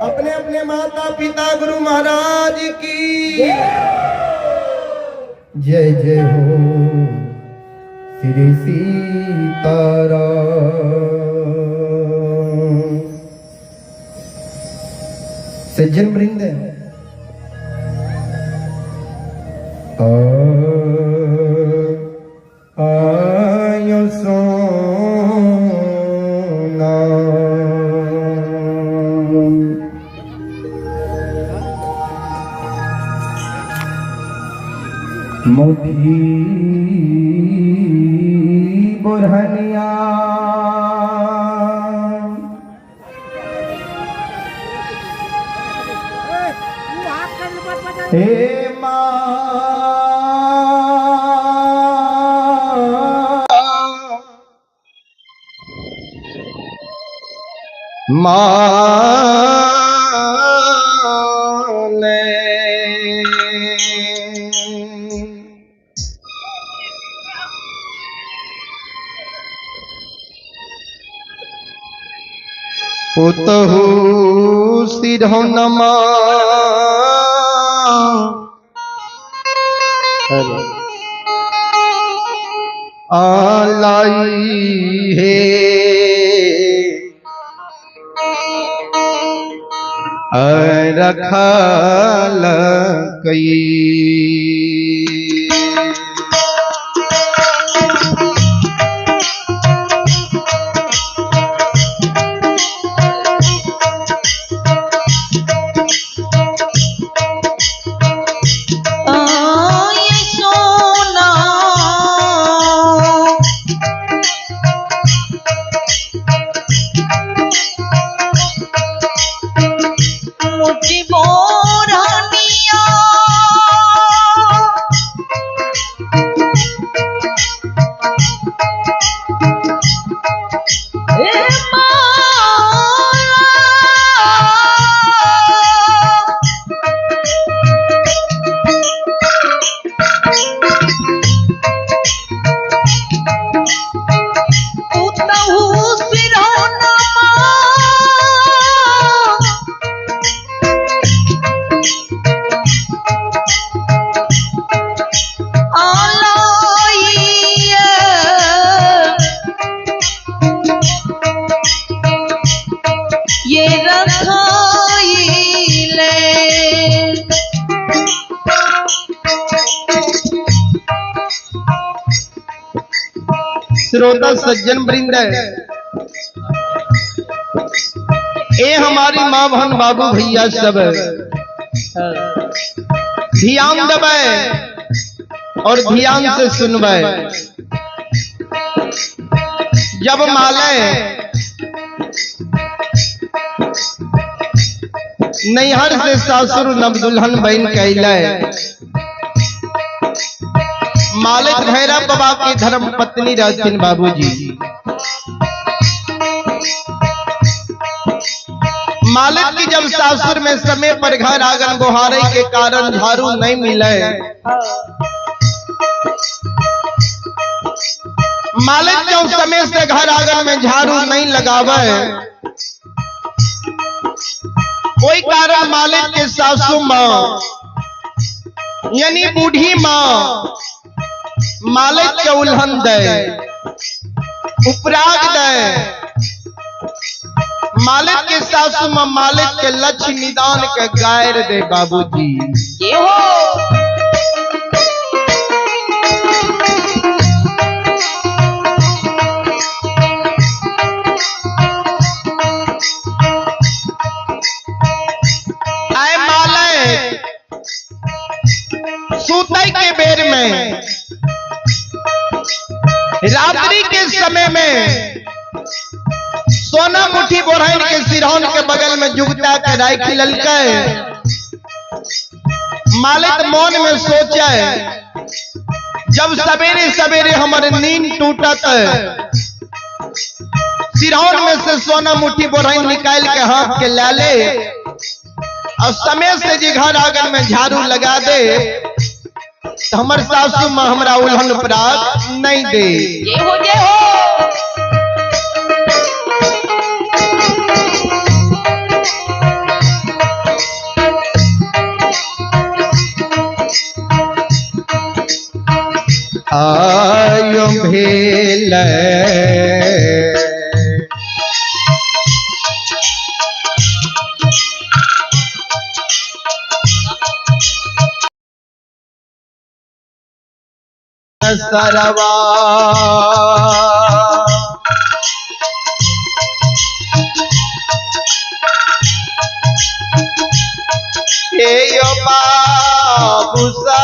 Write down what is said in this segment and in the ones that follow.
अपने अपने माता पिता गुरु महाराज की जय जय हो श्री सीताराम। सज्जन वृंद, आयो सोना मुठी बुरहनिया हे माँ माने पुतहु सिरहु नमा आलाई हे रखल कई। आय सोना मुझ बोरानिया ए माँ पुतहु सिरौना आलाइए ये रखाई ले। श्रोता सज्जन वृंद, ए हमारी माँ बहन बाबू भैया सब ध्यान दबे और ध्यान से सुनबे। जब माले नैहर से सासुर नव दुल्हन बहन कैले मालिक भैरव बाबा की धर्म पत्नी रहथिन बाबूजी। मालिक की जब सासुर में समय पर घर आंगन बुहारे के कारण झाड़ू नहीं मिले, मालिक जब समय से घर आंगन में झाड़ू नहीं लगावे, कोई कारण मालिक के सासू माँ यानी बूढ़ी माँ मालिक के उल्हन दे, उपराग दे। मालिक के सासू माँ मालिक के लक्ष्य निदान के गायर दे बाबूजी। ये हो आए मालिक सूतई के बेर में रात्रि के समय में सोना मुट्ठी बोरहन के सिरौन के बगल में जुगता के राखी ललके। मालिक मन में सोचे जब सवेरे सवेरे हमारे नींद टूटत सिरौन में से सोना मुट्ठी बोरहन निकाल के हाथ के ला ले और समय से जी घर आंगन में झाड़ू लगा दे तो हमर सासू माँ हमरा उल्हन प्राप्त नहीं दे। ये हो जय हो। आयो भेल। सरवा हे यो बाबूसा,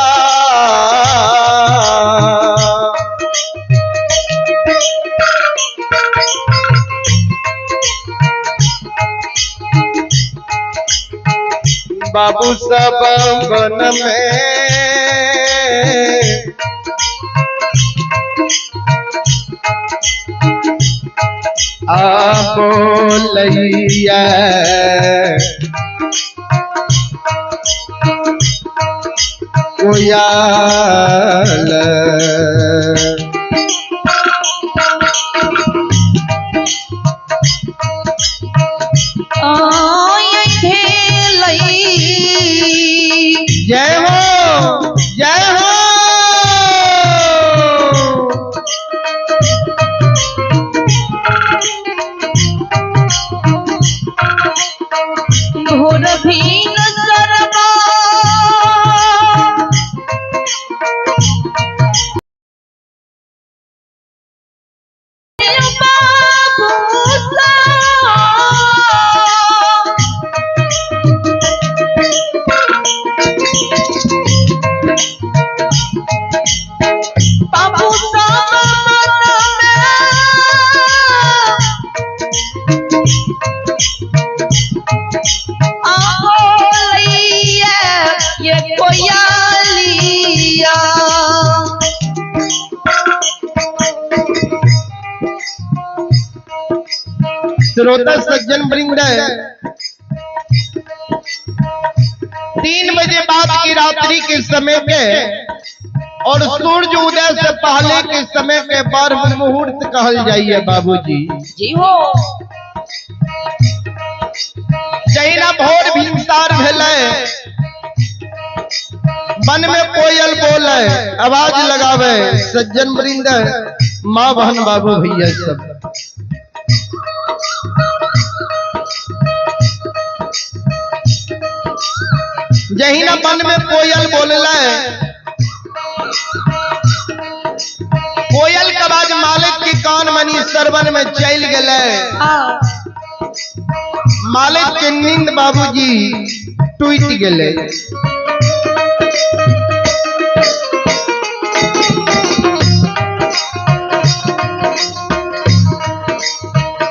बाबू सब वन में आ बोलैया कोयल। आय भेलै। जय हो, जय हो। भोर भीन सरबा बाबूसा, बाबू सब मन में आबोलैया ये कोयलिया। श्रोता सज्जन वृंद, 3 बजे बाद की रात्रि के समय के और सूर्य उदय से पहले के समय के ब्रह्म मुहूर्त कहल जाइए बाबूजी। जी हो। जहिना भोर भिनसार भेलै, वन में कोयल बोले, आवाज लगावे। सज्जन वृंद, माँ बहन बाबू भैया सब, जहिना वन में कोयल बोलले, कोयल के आवाज मालिक के कान मनी सरवन में चल गए। मालिक के नींद बाबूजी टूट गए।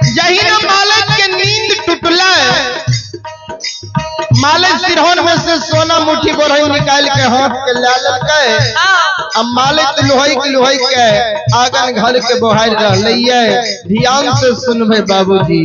जहिना मालिक के नींद टूटले, मालिक सिरहन में से सोना मुट्ठी बोरही निकाल के हाथ के ले लेलकै। अब मालिक लोहई के लोहई के आंगन घर के बोहार रहलैये। ध्यान से सुनबे बाबूजी।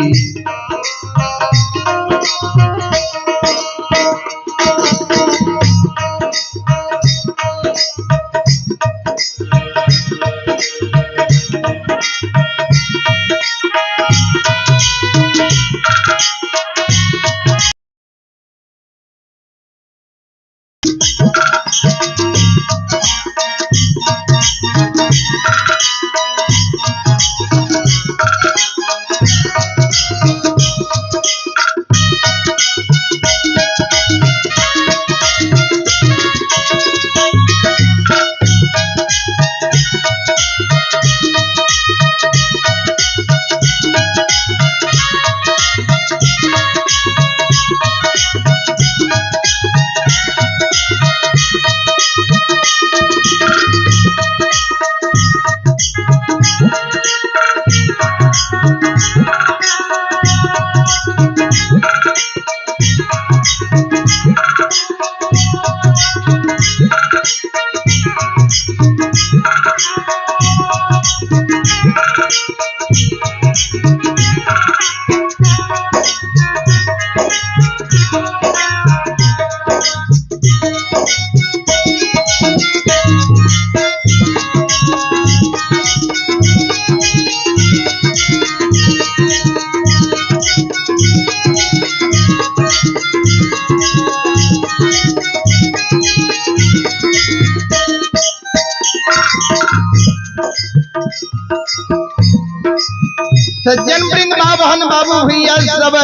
बहन बाबू भैया सब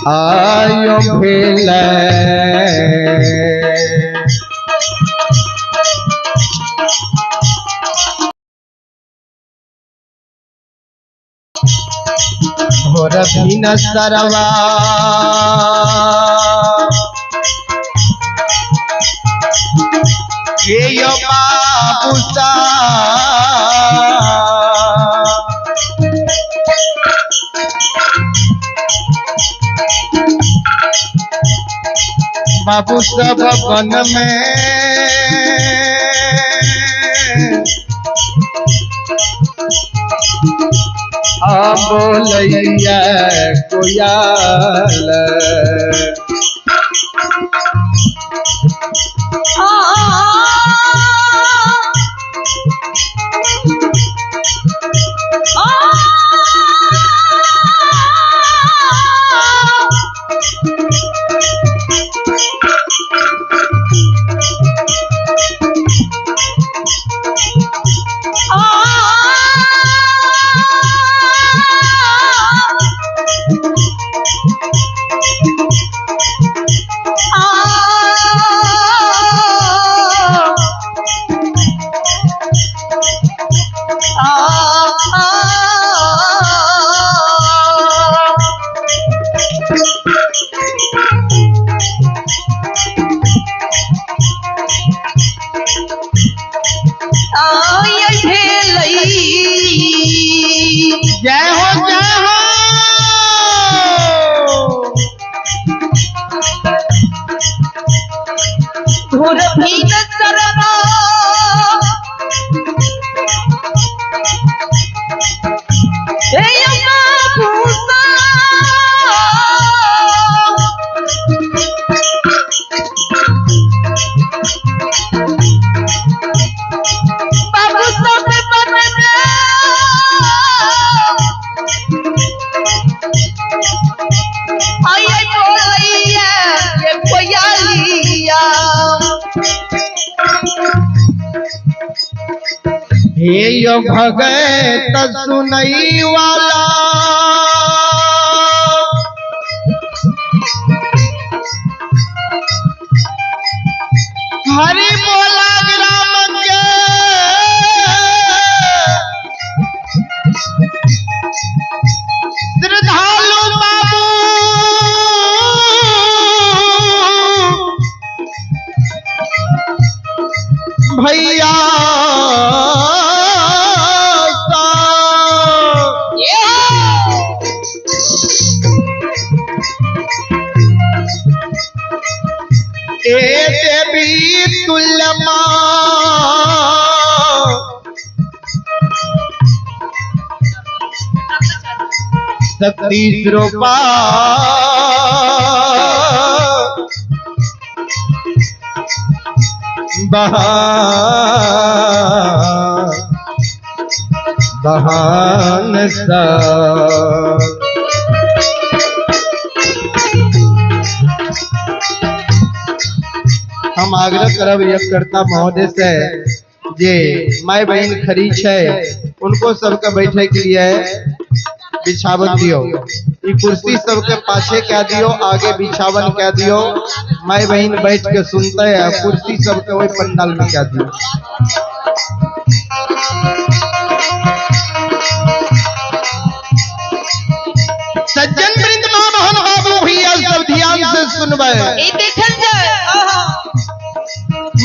आयो भेल भोर भिन सरवा हे यो बाबू सा बाबू सब वन में आ बोलैया कोयल। जय हो जय हो। घोर भीन सरवा हे बाबूसा बाबू सब बन में आई बोलैया ये कोयलिया। हे यो भगत सुनई वाला हरि बोला ग्राम के श्रद्धालु बाबू भैया सा। ए देवी तुल्य माँ शक्ति स्वरूपा बहा बहान सा। हम आग्रह करब यज्ञकर्ता महोदय से जे माय बहन खड़ी छै उनको सबके बैठे के लिए बिछावन दियो। ई कुर्सी सबके पाछे कह दियो, आगे बिछावन कह दियो। माय बहन बैठ के सुनते है, कुर्सी सबके वही पंडाल में कह दियो। सज्जन वृंद महामहन बाबू भैया सब ध्यान से सुनबे। देखल जाए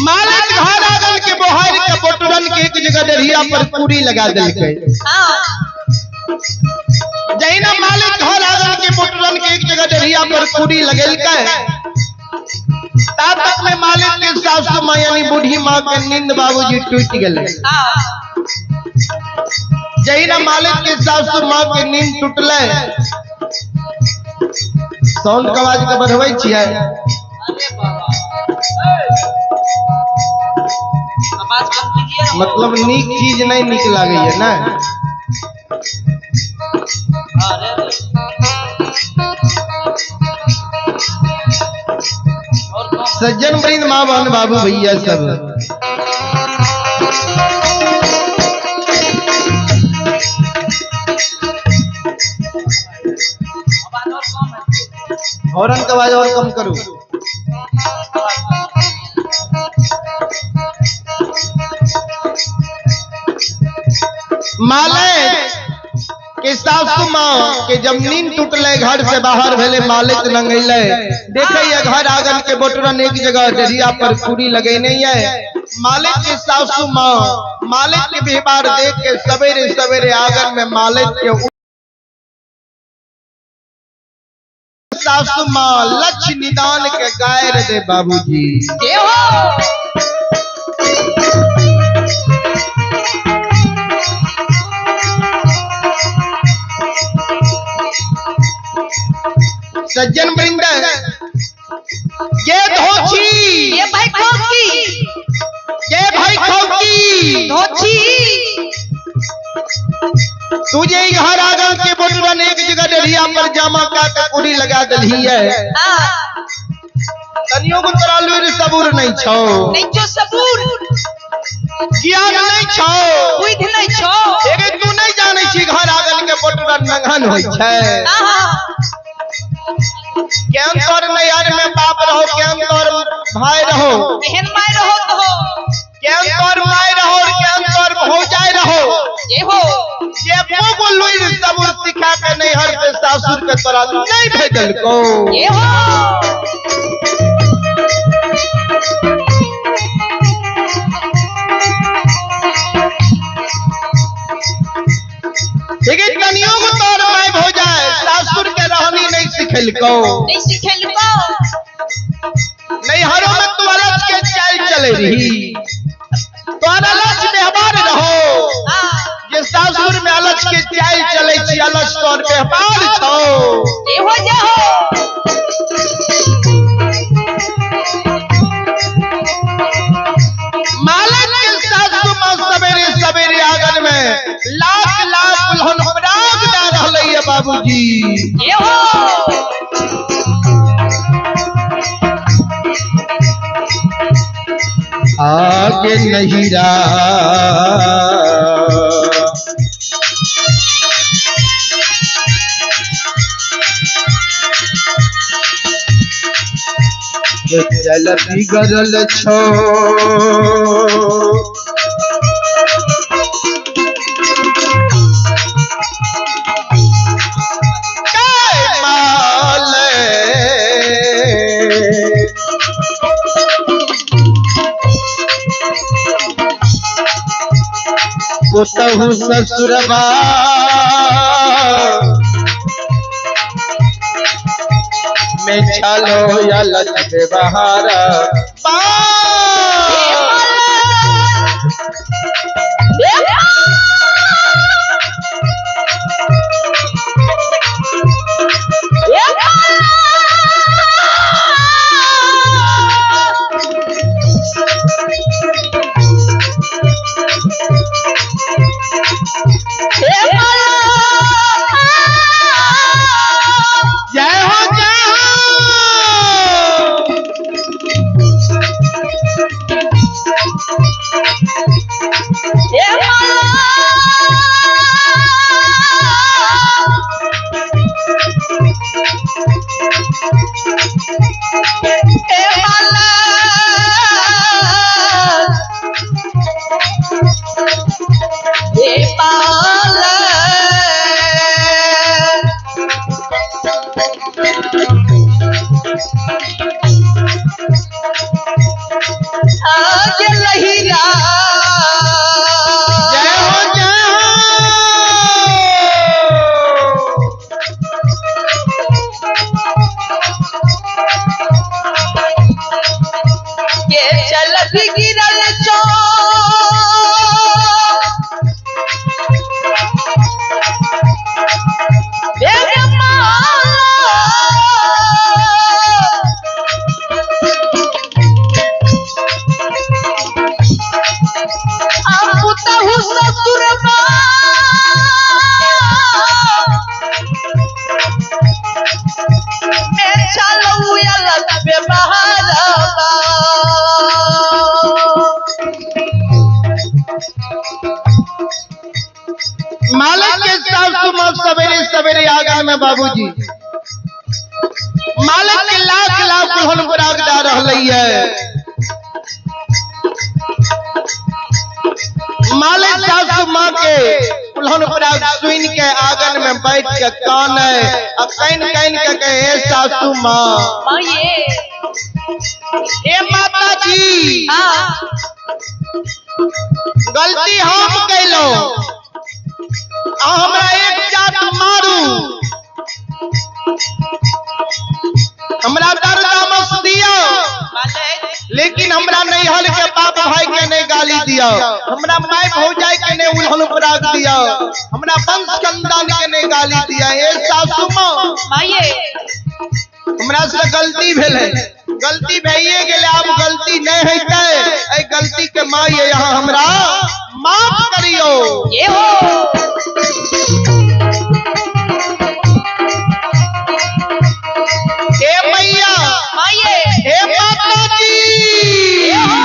मालिक घर आंगन के बोहार के बोटरन के एक जगह डरिया पर पूरी लगा देलकै। जहिना मालिक घर आंगन के बोटरन के एक जगह डरिया पर पूरी लगेलकै ता तक में मालिक के सासु माँ यानी बूढ़ी माँ के नींद बाबूजी टूट गेलै। जहिना मालिक के सासु माँ के नींद टूटलै साउंड के आवाज के बढ़बै छियै। मतलब नीक चीज नहीं निक लागे है ना। सज्जन वृंद माँ बहन बाबू भैया सब हॉर्न के आवाज और कम करू। मालिक के सासू माँ के जब नींद टूटले घर से बाहर भेले, मालिक नंगैले देखे ये घर आंगन के बोटरन एक जगह डरिया पर पूरी लगे नहीं है। मालिक के सासू माँ मालिक के व्यवहार देख के सवेरे सवेरे आंगन में मालिक के सासू माँ लक्ष्य निदान के गाय दे बाबूजी। के हो सज्जन वृंद ये धोछी ये भाई खोकी ये भाई खौकी धोछी तुझे ई घर आंगन के बोटरन एक जगह डरिया पर जामा का के पूरी लगा दलही है। हाँ तनियो को तोरा लुरि सबूर नहीं छौ, नहीं जो सबूर ज्ञान नहीं छौ, बुद्धि नहीं छो। एगे तू नहीं जानै छी घर आंगन के बोटरन नंघन होइ छै। हाँ केहन तोर नैहर में बाप रहो, केहन तोर भाई रहो, एहन my रहो तो हो केहन तोर my रहो, केहन तोर भौजाई रहो, ये हो ये को लुरि सबूर सिखा के नैहर से सासुर के तोरा नहीं भेजल को। ये हो लेकिन कनियो को तोर my भौजाई सासुर के रहनी नहीं सिखेलको, नहीं सिखेलको, नैहरों में तू अलग के चाल चले रही, तोरा अलग व्यवहार रहो। ये सासुर में अलग के चाल चले छी, अलग तोर व्यवहार छौ। ये हो जा हो मालिक के सासु माँ सवेरे सवेरे आंगन में लाख लाख दुल्हन पराग दे रहलै है बाबूजी। ये हो आगे नहीं रहा जल बिगड़ल छो, पुतहु ससुरबा में चलो या लच बहारा बा। जय हो जय हो। जय हो जय हो। के चल गिरल चो मालिक के सासू माँ सवेरे सवेरे आंगन में बाबूजी मालिक के लाख लाख उल्हन बराग दा रहलै है। मालिक सासू माँ के उल्हन बराग सुन के आंगन में बैठ के कान है आ can can के कहे, ए सासू माँ, माँ ये, ए माता जी, हाँ, गलती हम कैलो, आ हमरा एक चाट मारू, हमरा दर्द मस दियो, मालिक, लेकिन हमरा नैहर के बाप भाई के नहीं गाली दियो, हमरा माय भौजाई के नहीं उल्हन उपराग दियो, हमरा वंश खानदान के नहीं गाली दिया। ए सासू माँ, माँ ये, हमरा से गलती भेलै, गलती भइए गेलै, आब गलती नहीं हेतै, एहि गलती के माय यहाँ हमरा माफ करियो। ये हो, हे मैया, माँ ये, हे माता जी, ये हो,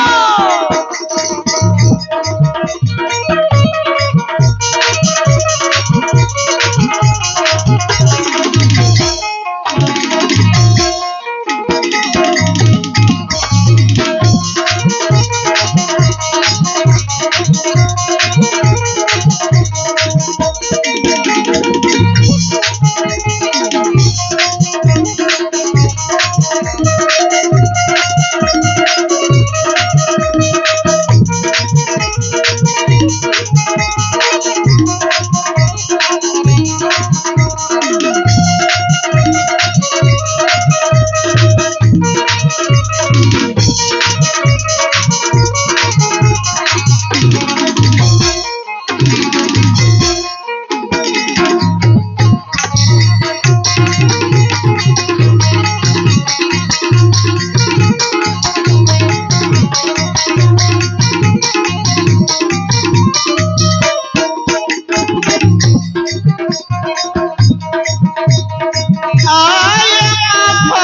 आय बाबा,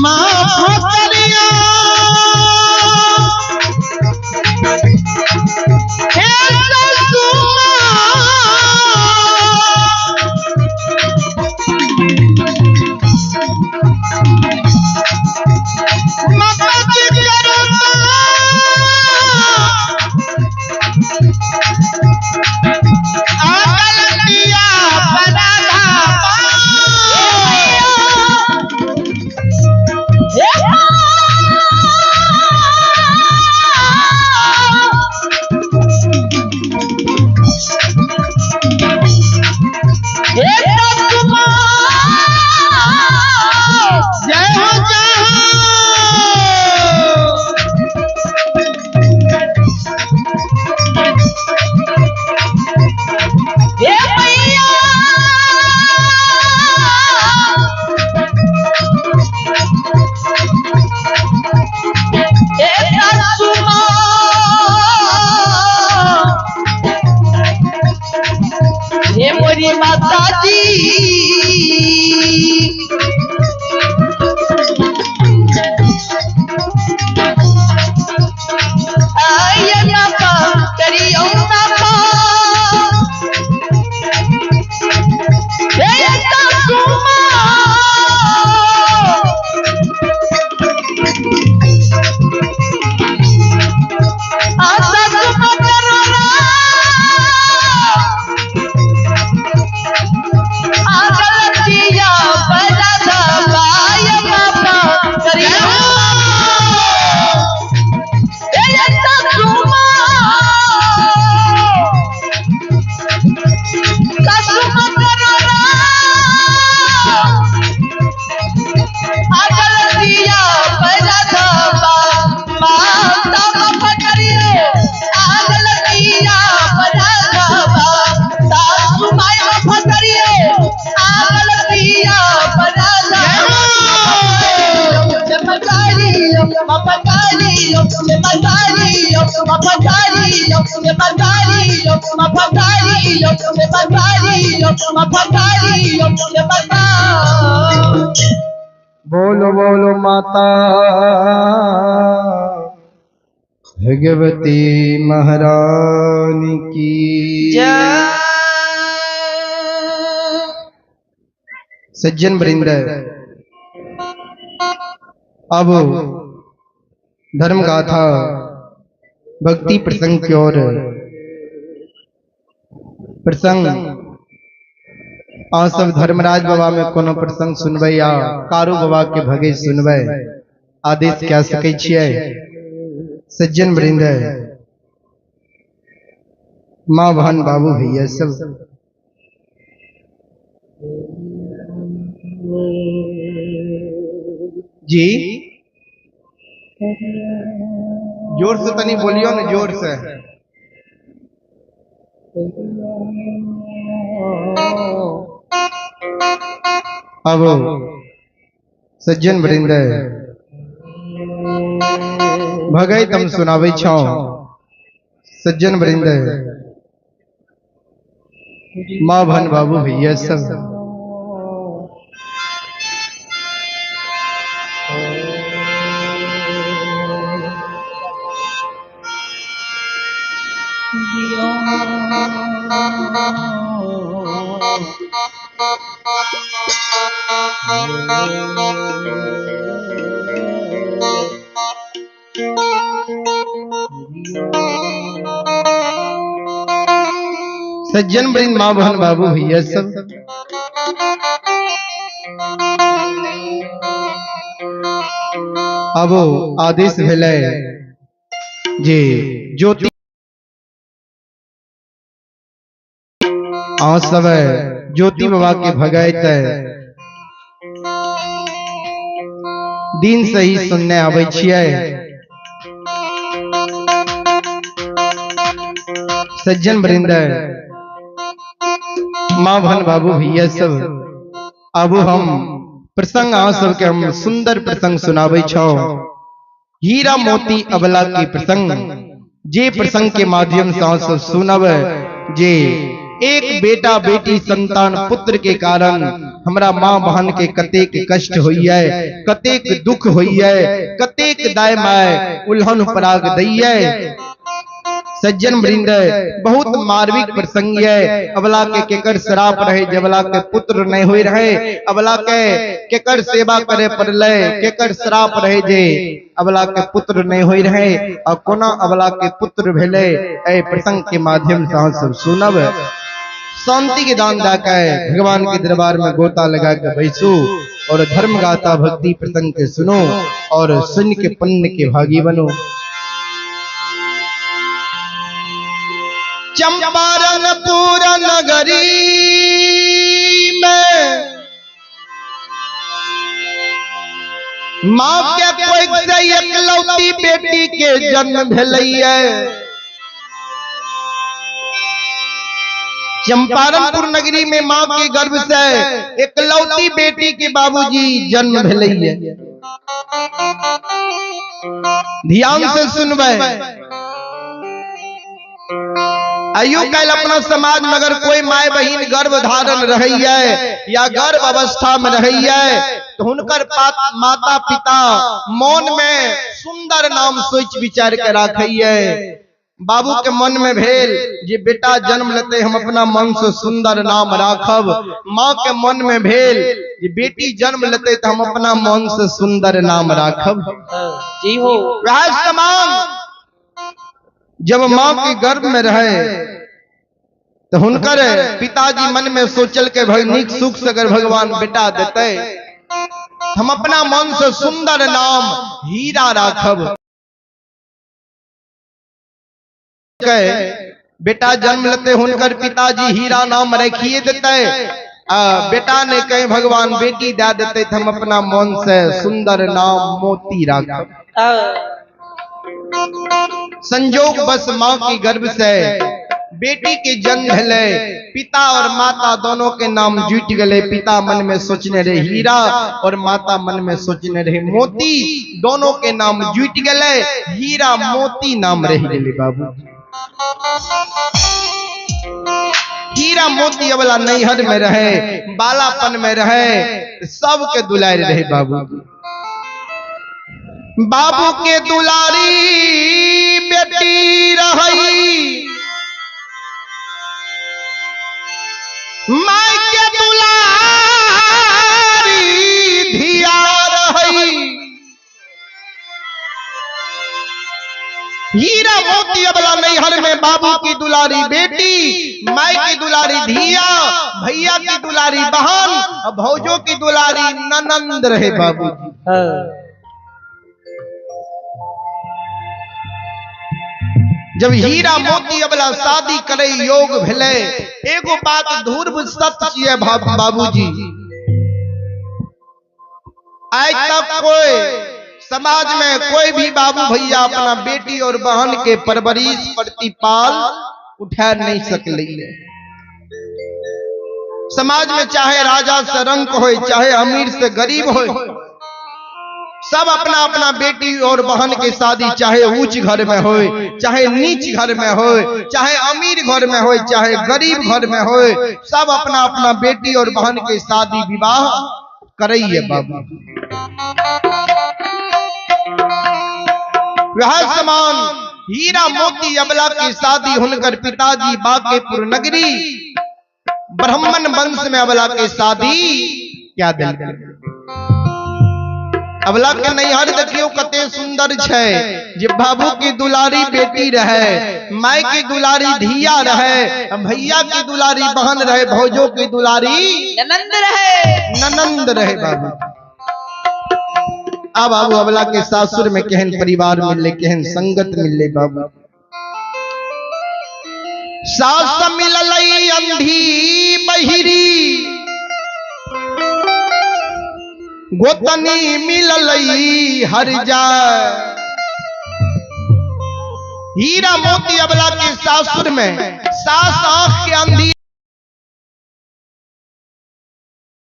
माफ करियो, हे सासू माँ, माता जी करुणा, आ गलतिया अपराधा ये हो, हे सासू माँ, जय हो जय हो। हे मैया, हे सासू माँ, हे मोरी माता जी, आय नापा करियो नापा, हे सासू माँ, आ सासू माँ करो ना, आ गलतिया बड़ा बाय मापा करियो, हे सासू माँ, सासू माँ करो ना, आ गलतिया बड़ा माता माफ करियो, आ गलतिया बड़ा सासू माय माफ करियो, आ गलतिया बड़ा बोलो बोलो माता। भगवती महारानी की जय। सज्जन वृंद, अब धर्म गाथा भक्ति प्रसंग की ओर प्रसंग अहाँ सब धर्मराज बाबा में कोनो प्रसंग सुनबै या कारू बाबा के भगे सुनबै, आदेश कए सकै छियै। सज्जन वृंद, माँ बहन बाबू भैया सब, जी जोर से तनी बोलियो ना, जोर से। अब सज्जन वृंद, भगैत हम सुनाबै छौ। सज्जन वृंद, माँ बहन बाबू भैया सब, सज्जन वृंद, माँ बहन बाबू भैया सब, अब आदेश भेलै जे ज्योति अहाँ सब ज्योति बाबा के भगैत दिन से ही सुनने आबै छियै। सज्जन वृंद, माँ बहन बाबू भैया सब, अब हम प्रसंग अहाँ सबके हम सुंदर प्रसंग सुनाबै छौ, हीरा मोती अबला के प्रसंग, जे प्रसंग के माध्यम से अहाँ सब सुनब जे एक बेटा बेटी संतान पुत्र के कारण हमरा माँ बहन के कतेक कष्ट होइए, कतेक दुख होइए, कतेक दाय my उल्हन पराग दैये। सज्जन वृंद, बहुत मार्मिक प्रसंग है। अबला के केकर श्राप रहे जबला के पुत्र नहीं होई रहे, अबला के केकर सेवा करे पड़ले, केकर श्राप रहे जे अबला के पुत्र नहीं होई रहे, और कोना अबला के पुत्र भेले, ए प्रसंग के माध्यम से अहाँ सब सुनब। शांति के दान दा के भगवान के दरबार में गोता लगा के बैसू और धर्म गाथा भक्ति प्रसंग के सुनो और सुन के पुण्य के भागी बनो। चंपारणपुर नगरी में माँ के कोई से एकलौती बेटी के जन्म भेलैये। चंपारणपुर नगरी में माँ के गर्भ से एकलौती बेटी के बाबूजी जन्म भेलैये। ध्यान से सुनबै, आयु कल अपना समाज में अगर कोई my बहिन गर्भ धारण रही है या गर्भ अवस्था में रही है तो हुनकर माता पिता मन में सुंदर नाम सोच विचार के राखिए। बाबू के मन में भेल जे बेटा जन्म लेते हम अपना मन से सुंदर नाम राखब। माँ के मन में भेल जे बेटी जन्म लेते तो हम अपना मन से सुंदर नाम राखब। जी हो। वह समान जब माँ के गर्भ में रहे तो हुनकर पिताजी मन में सोचल के भाई निक सुख से अगर भगवान बेटा देते हम अपना मन से सुंदर नाम हीरा राखब। बेटा जन्म लेते हुनकर पिताजी हीरा नाम रखिए देते, बेटा ने कहे भगवान बेटी दे देते तो हम अपना मन से सुंदर नाम मोती राखब। संजोग बस माँ के गर्भ से बेटी के जन्म भेले, पिता और माता दोनों के नाम जुट गए। पिता मन में सोचने रहे हीरा और माता मन में सोचने रहे मोती, दोनों के नाम जुट गए, हीरा मोती नाम रह गए। बाबू हीरा मोती अबला नैहर में रहे, बालापन में रहे, सबके दुलार रहे। बाबू बाबू के दुलारी बेटी बेटी रही, माय के दुलारी धिया रही। हीरा मोती अबला नैहर में बाबू की दुलारी बेटी, माई की दुलारी धिया, भैया की दुलारी बहन, भौजों की दुलारी ननंद रहे बाबूजी। जब हीरा मोती अबला शादी करे योग भेले, एगो बात ध्रुव सत्य है बाबूजी, आज तक कोई समाज में कोई भी बाबू भैया अपना बेटी और बहन के परवरिश प्रतिपाल उठा नहीं सकले। समाज में चाहे राजा से रंक हो, चाहे अमीर से गरीब हो, सब अपना अपना बेटी और बहन के शादी चाहे ऊंच घर में हो, चाहे नीच घर में हो, चाहे अमीर घर में हो, चाहे गरीब घर में हो, सब अपना अपना बेटी और बहन के शादी विवाह करइए बाबू। वह समान हीरा मोती अबला की शादी हुनकर पिताजी बांकेपुर नगरी ब्राह्मण वंश में अबला के शादी क्या दिल। अबला के नैहर देखियो कते सुंदर छै, जे बाबू की दुलारी बेटी रहे, माय की दुलारी धिया रहे, भैया की दुलारी बहन रहे, भौजो की दुलारी ननंद रहे, ननंद रहे बाबू। अब बाबू अबला के सासुर में केहन परिवार मिले, केहन संगत मिले बाबू। सास मिललई अंधी बहिरी, गोतनी मिललई हर जाय। हीरा मोती अबला के सासुर में सास आंख के अंधी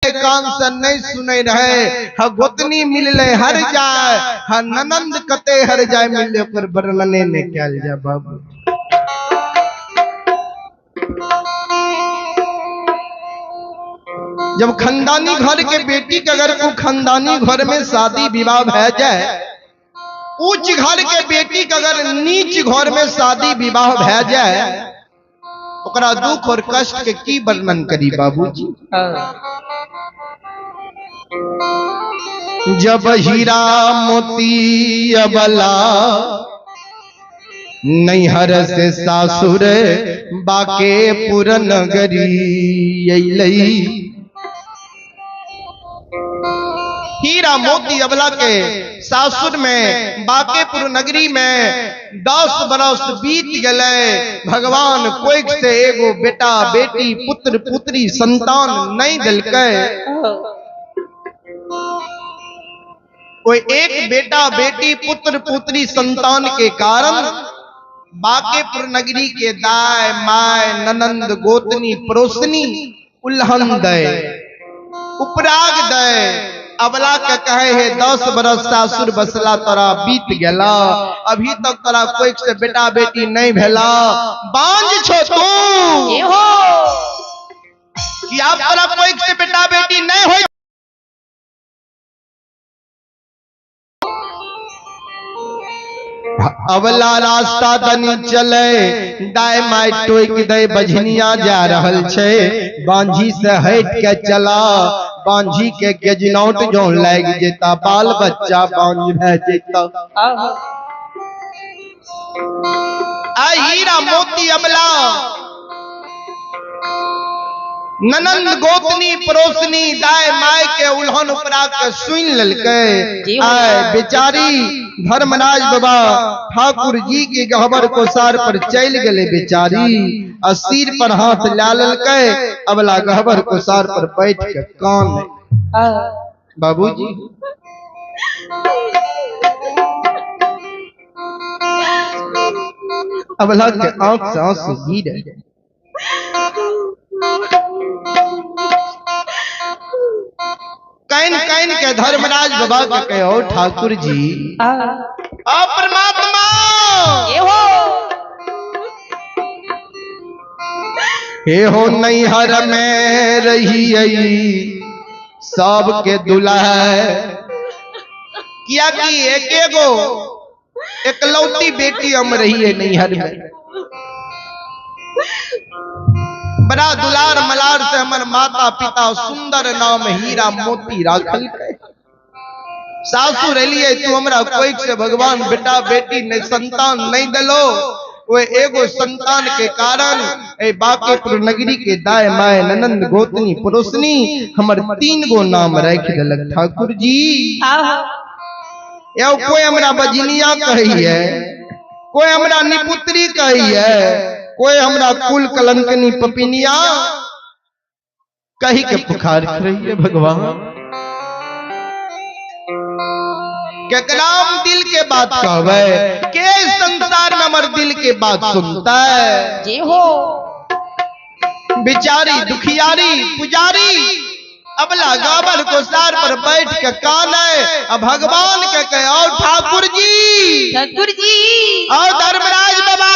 कान से नहीं सुने रहे, ह गोतनी मिलले हर जाय, ह ननंद कते हर जाय मिलले, ओकर वर्णने ने कैल जाय बाबू। जब खानदानी घर के बेटी के अगर को खानदानी घर में शादी विवाह भै जाए, उच्च घर के बेटी के अगर नीच घर में शादी विवाह भै जाए, ओकरा दुख और कष्ट के की वर्णन करी बाबूजी। जब हीरा मोती अबला नैहर से सासुर बांकेपुर नगरी अइलई। हीरा मोती अबला के सासुर में बांकेपुर नगरी में 10 बरस बीत गए, भगवान कोई से एगो बेटा बेटी पुत्र पुत्री संतान नहीं दिलकै। कोई एक बेटा बेटी पुत्र पुत्री संतान के कारण बांकेपुर नगरी के दाय my ननंद गोतनी पड़ोसनी उल्हन दे उपराग दे। अबला के कहे है 10 बरस सासुर बसला तोरा बीत गेला, अभी तक तोरा कोई से बेटा बेटी नहीं भेला, बांझ छो तू कि आप तोरा कोई से बेटा बेटी नहीं हो। अबला रास्ता दनी चले, दाय my टोक दे बझनिया जा रहल छे, बांझी से हट के चला, बांझी के गेजनौट जो लाग जेता, बाल बच्चा बांझ भै जेता। आ हीरा मोती अबला ननंद गोतनी पड़ोसनी दाय my के उल्हन उपरा के सुन ललकै। आय बेचारी धर्मराज बाबा ठाकुर जी के गहबर कोसार पर चल गए बेचारी, आ सिर पर हाथ ला ललकै, अबला गहबर कोसार पर बैठ के कान। बाबूजी अबला के आंख से आंसू गिरे। Can can के धर्मराज बाबा के कहो ठाकुर जी आ परमात्मा हे हो नैहर में रही सबके दुल्हा, किया कि एक एगो एकलौती बेटी हम रहिए नैहर में। बड़ा दुलार मलार से हमर माता पिता सुंदर नाम हीरा मोती राखल के। सासुर एलिए तू हमरा कोई से भगवान बेटा बेटी नहीं संतान नहीं दिलो। वो एगो संतान के कारण ए बांकेपुर नगरी के दाय my ननंद गोतनी पड़ोसनी हमर 3 गो नाम राखि देलक ठाकुर जी। यो कोई हमरा बजनिया कही है, कोई हमरा निपुत्री कही है, कोई हमरा कुल कलंकनी पपिनिया कही के पुकार रही है। भगवान केकराम दिल के बात कहवे, के संसार में हमर दिल के बात सुनता है। जी हो। बिचारी दुखियारी पुजारी अबला गाबर कोसार पर बैठ के कान है। अब भगवान के कहे आओ ठाकुर जी, ठाकुर जी आओ धर्मराज बाबा।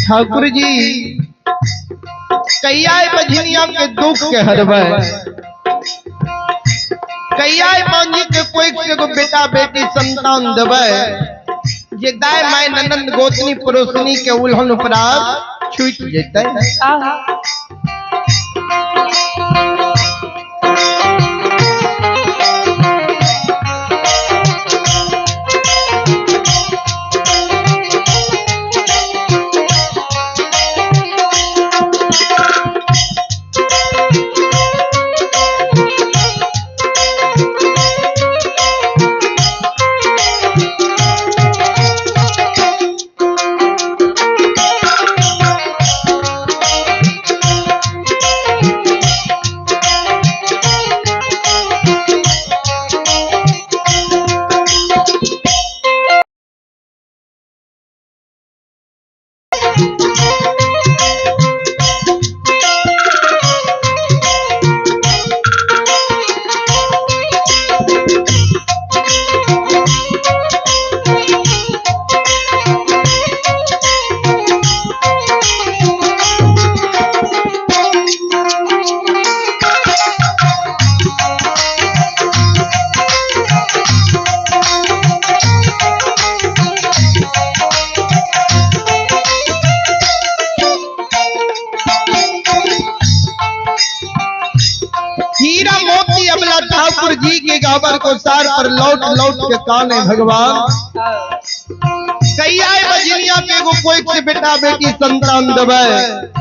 ठाकुर जी कहिया बझनिया के दुख के हरबै, कहिया मांगी के कोई एगो बेटा बेटी संतान देबै जे दाय my ननंद गोतनी पड़ोसनी के उल्हन उपराग छूट जेतै। हीरा मोती अबला ठाकुर जी के गाबर को सार पर लौट लौट के काने भगवान। कहिया बजनिया के एगो कोई से बेटा बेटी संतान देबै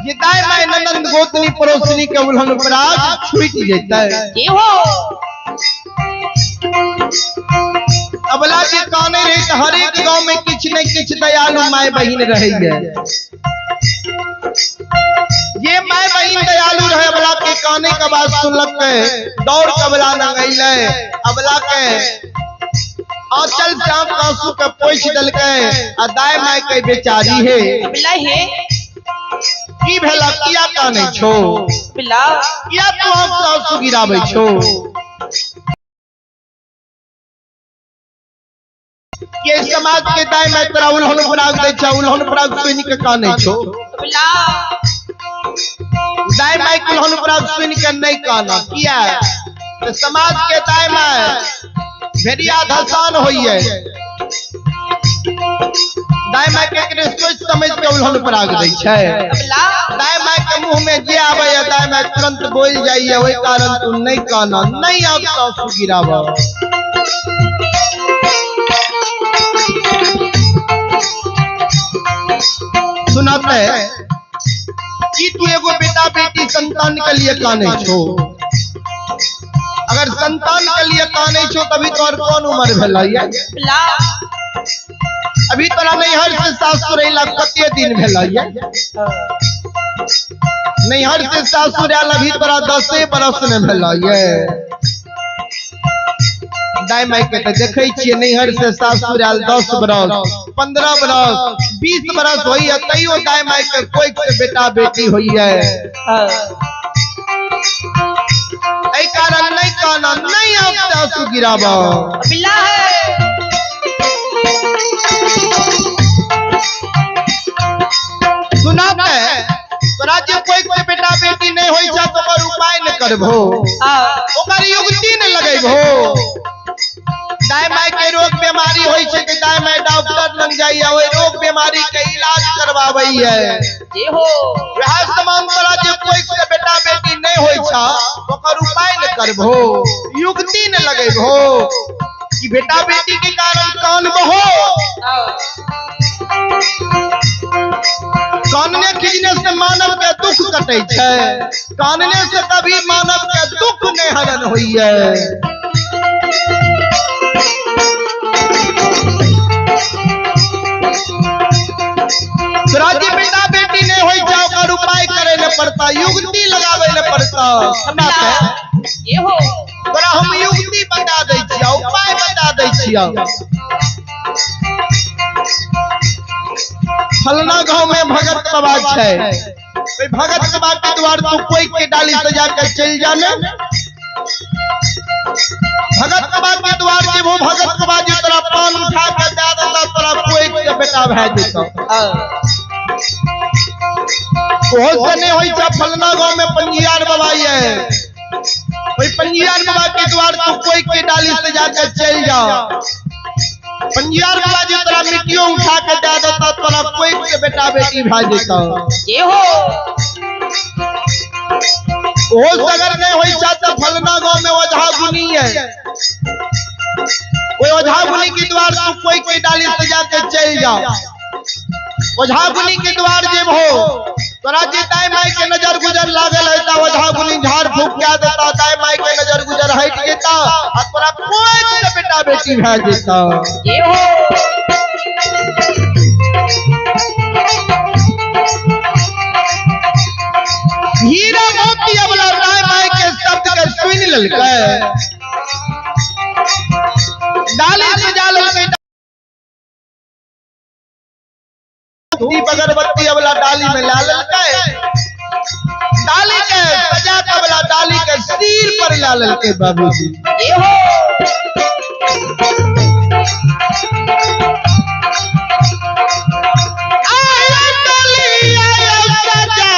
जे दाय my ननंद गोतनी पड़ोसनी के उल्हन उपराग छूट जेतै। अबला के काने रहे त हर एक गांव में किछ न किछ दयालु my बहिन रहैया। ये my बहिन दयालु रहे अबला के काने का बात सुनलक के दौड़ के अबला न गईले अबला के आंचल से आंख आंसू के पोछ दलके आ दाय my के बेचारी है अबला है की भेला किया काने छो अबला किया तू आंख से आंसू गिराबै छो के समाज के दाय my तोरा उल्हन पराग दै छौ उल्हन पराग सुनि के काने छो अबला दाय my के उल्हन पराग सुनि के नहीं काना किया तो समाज के दाय my भेड़िया धसान होइए दाय my के एकरे सोच समझ के उल्हन पराग दै छै। अबला दाय my के मुंह में जे आबैया दाय my तुरंत बोल जाइए ओहि कारण तू नहीं काना नहीं आब आंसू गिराब। सुनाते कि तू एगो बेटा बेटी संतान के लिए काने छो अगर संतान के लिए काने छो तभी तोर कौन उम्र भेलै अबला अभी तोरा नैहर से सासुर अइला कते दिन भेलै नैहर से सासुर आयल अभी तोरा 10 बरस ने भेलै। दाय my के तऽ देखै छियै नैहर से सासुर आयल 10 बरस 15 बरस 20 बरस होइए तैयो दाय my के कोई के बेटा बेटी होइए। एहि कारण नहीं काना नहीं आब आंसू गिराब। अबला है सुनाते तोरा जे कोई के बेटा बेटी नहीं होई छै तो ओकर उपाय न करबो ओकर युक्ति न लगैबो। दाय my के रोग बीमारी होई छै त दाय my doctor लग जाइए ओहि रोग बीमारी के इलाज करवाबैये। जे हो वएह समान तोरा जे कोई के बेटा बेटी नहीं होई छै ओकर उपाय न करबो युक्ति न लगैबो कि बेटा बेटी के कारण कानबहो कानने खींचने से मानव के दुख कटे छै कानने से कभी मानव के दुख नहीं हरण होइए। तोरा जे बेटा बेटी नहीं होई छै ओकर उपाय करे न पड़ता युक्ति लगावे न पड़ता। ये हो तोरा हम युक्ति बता दै छियौ उपाय बता दै छियौ। फलना गांव में भगत बाबा छै ओहि भगत बाबा के द्वार तू कोई के डाली सजा के चल जाने भगत बाबा के द्वार जे वो भगत बाबा जी तोरा पान उठा के दे देता तोरा कोई के बेटा भए जेतौ। ओहो से नहीं होई छै फलना गांव में पंजियार बाबा ये ओहि पंजियार बाबा के द्वार द्वार तू कोई के डाली से जाके चल जाओ। पंजियार बाबा जी तोरा मिट्टियों उठा के दे देता, तोरा कोई के बेटा बेटी भा जेता। जय हो। ओ सगर नहीं होई छा त फलना गांव में ओझा गुनी है, ओई ओझा गुनी के द्वार तू कोई के डाली से जाके चल जाओ। ओझा गुनी के द्वार जेब हो तोरा जे दाई माई के नजर गुजर लागल है ता ओझा गुनी झाड़ फूक के देता, दाई माई के नजर गुजर हट जेता आ तोरा कोई के बेटा बेटी भा जेता। जय हो। हीरा मोती अबला दाई माई के शब्द के सुन लेलकै, डाली सजा लेलकै, दीप अगरबत्ती अबला डाली में ला लेलकै, डाली के सजा के अबला डाली के सिर पर ला लेलकै बाबूजी। जय हो। आया डाली आया सजा के।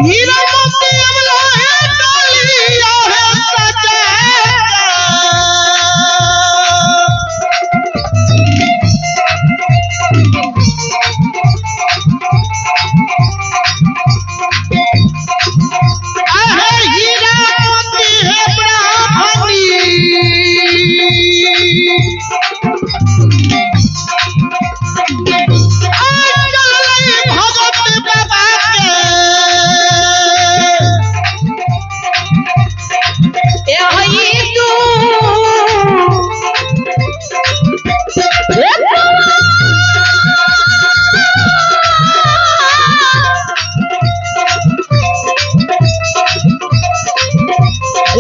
हीरा मोती अबला है डाली आया सजा के। आहे हीरा मोती है ब्राह्मणी, आ चल रही भगत बाबा के। ए हई तू ए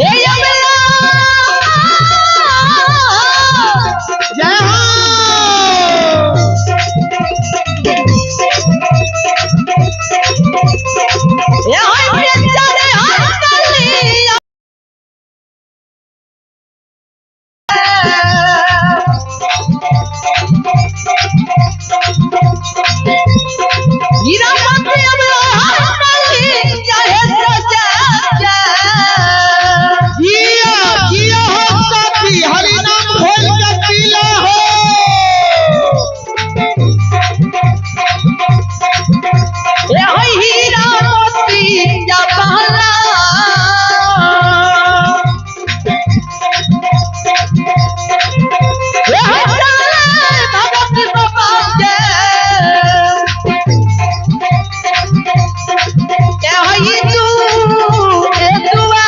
ए अबला जय हो। ए हई बेचारे हंसली हीरा मोती अबला हंसली चाहे सजा के। जिया जिया हो साथी, हरि नाम घोल के पीला हो। ए हई हीरा मोती या पहला ए हई सारे भगत बाबा के। ए हई तू ए दुआ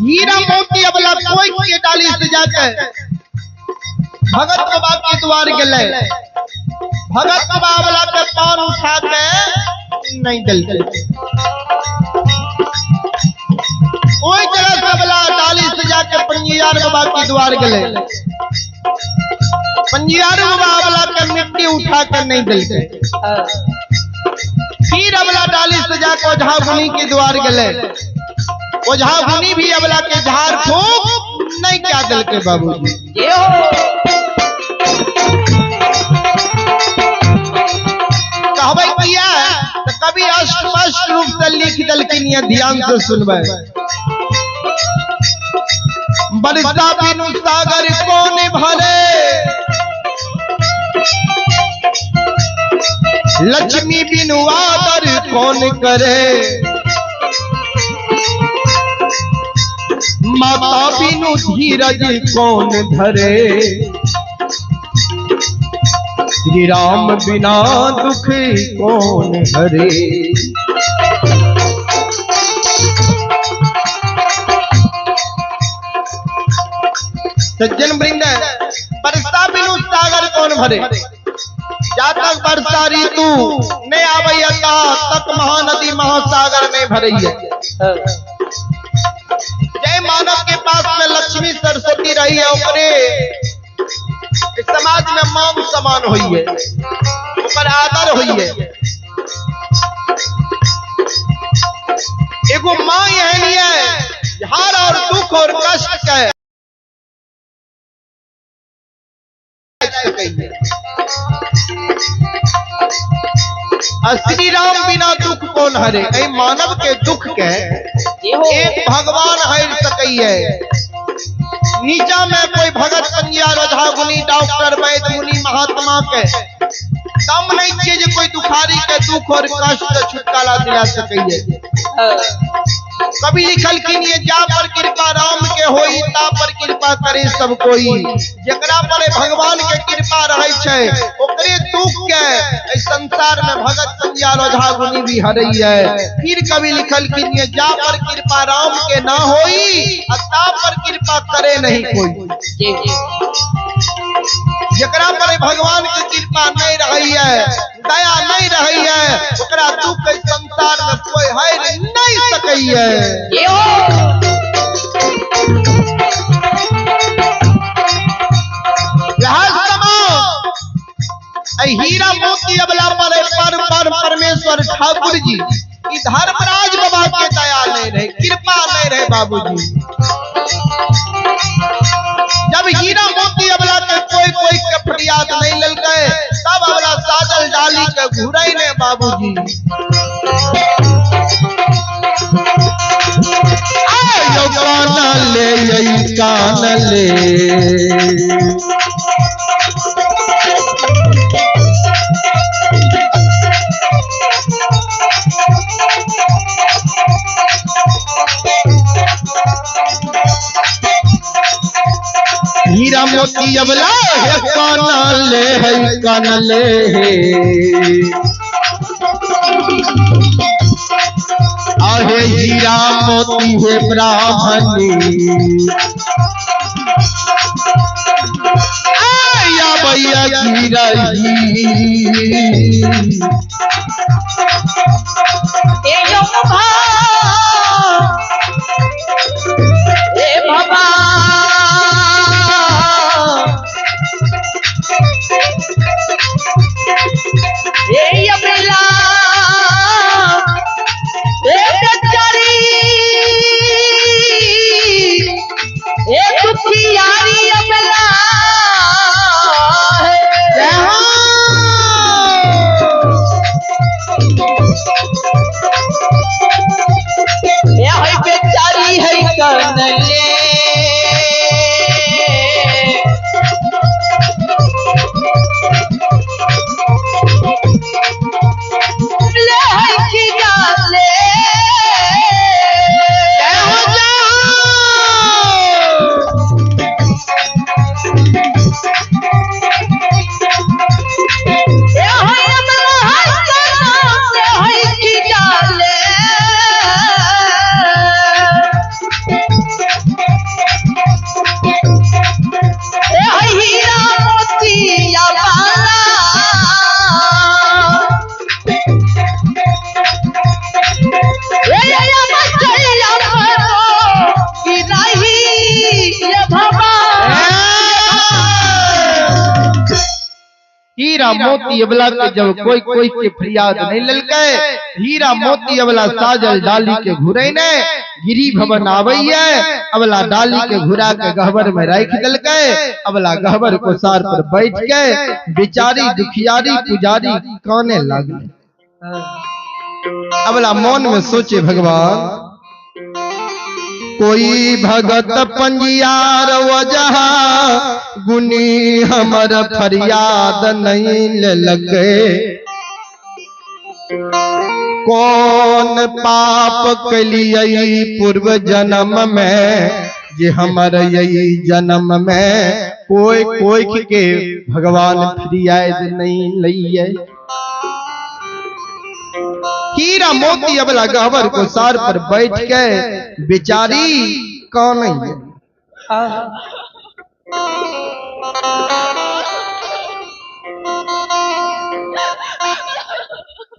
हीरा मोती अबला कोई के डाली से जाके भगत बाबा के द्वार गेले, भगत बाबा अबला के पान उठा के नहीं दिलके। ओई जगह से अबला डाली से जाके पंजियार बाबा के द्वार गेले, पंजियार बाबा अबला के मिट्टी उठा के नहीं दिलके। फिर अबला डाली से जाके ओझा गुनी के द्वार गेले, ओझा गुनी भी अबला के झाड़ फूक नहीं क्या दिलके बाबूजी। जय हो। कहबै किया तो कभी स्पष्ट रूप से लिख देलखिन ये, ध्यान से सुनबै। बरसा बिनु सागर कौन भरे, लक्ष्मी बिनु आदर कौन करे, माता बिनु धीरज कौन धरे, श्री राम बिना दुख कौन हरे। सज्जन वृंद, बरसा बिनु सागर कौन भरे। जा तक वर्षा ऋतु नहीं आबैया ता तक महानदी महासागर नहीं भरैया। जय मानव के पास में लक्ष्मी सरस्वती रही है, ओकरे समाज में मान सम्मान हुई है, ओकर आदर हुई है। एगो माँ एहन ये हर और दुख और कष्ट के आ श्री राम बिना दुख कौन हरे? एहि मानव के दुख के एक भगवान हर सकैये। नीचा में कोई भगत पंजिया रोझा गुनी डॉक्टर वैद्य मुनि महात्मा के दम नहीं छियै जे कोई दुखारी के दुख और कष्ट के छुटकारा दिला सकैये। कवि लिखलखिन ये जा पर कृपा राम के होई ता पर कृपा करे सब कोई। जकरा पर भगवान के कृपा रहे छै ओकरे दुख के एहि संसार में भगत पंजिया रोझा गुनी भी हरैये। फिर कवि लिखलखिन ये जा पर कृपा राम के ना होई आ ता पर कृपा करे नहीं कोई। जकरा पर भगवान के कृपा नहीं रहैये, दया नहीं रहैये, ओकरा दुख एहि संसार में कोई हरि नहीं सकैये। हीरा मोती अबला पर पर पर परमेश्वर ठाकुर जी ई धर्मराज बाबा के दया नहीं रहे, कृपा नहीं रहे बाबूजी। जब हीरा मोती अबला के कोई कोई के फरियाद नहीं ललकै तब अबला साजल डाली के घुरै ने बाबूजी। आयो कान ले यही कान ले हीरा मोती अबला हे कान ले है कान ले आहे हीरा मोती हे ब्राह्मणी आया भैया गिरही ए बाबा ए अबला ए बेचारी ए दुखियारी अबला जय हो। ए है बेचारी है कनले ले है की जाले जय हो जय हो। ए है अबला है कना ले है की जाले ए है हीरा मोतिया बाला ए या बचैया मरो गिराही ये भवा। हीरा मोती अबला के जब कोई कोई के फरियाद नहीं ललकै हीरा मोती अबला साजल डाली के घुरै ने गिरी भवन आबैये अबला डाली के घुरा के गहबर में राखि देलकै अबला गहबर कोसार पर बैठ के बेचारी दुखियारी पुजारी काने लागले। अबला मन में सोचे भगवान कोई भगत पंजियार वजह गुनी हमर फरियाद नहीं लगे कौन पाप कलियै पूर्व जन्म में जे हमर यही जन्म में कोई कोई के भगवान फरियाद नहीं लइयै। हीरा मोती अबला गहबर को सार पर बैठ के बेचारी कौन है।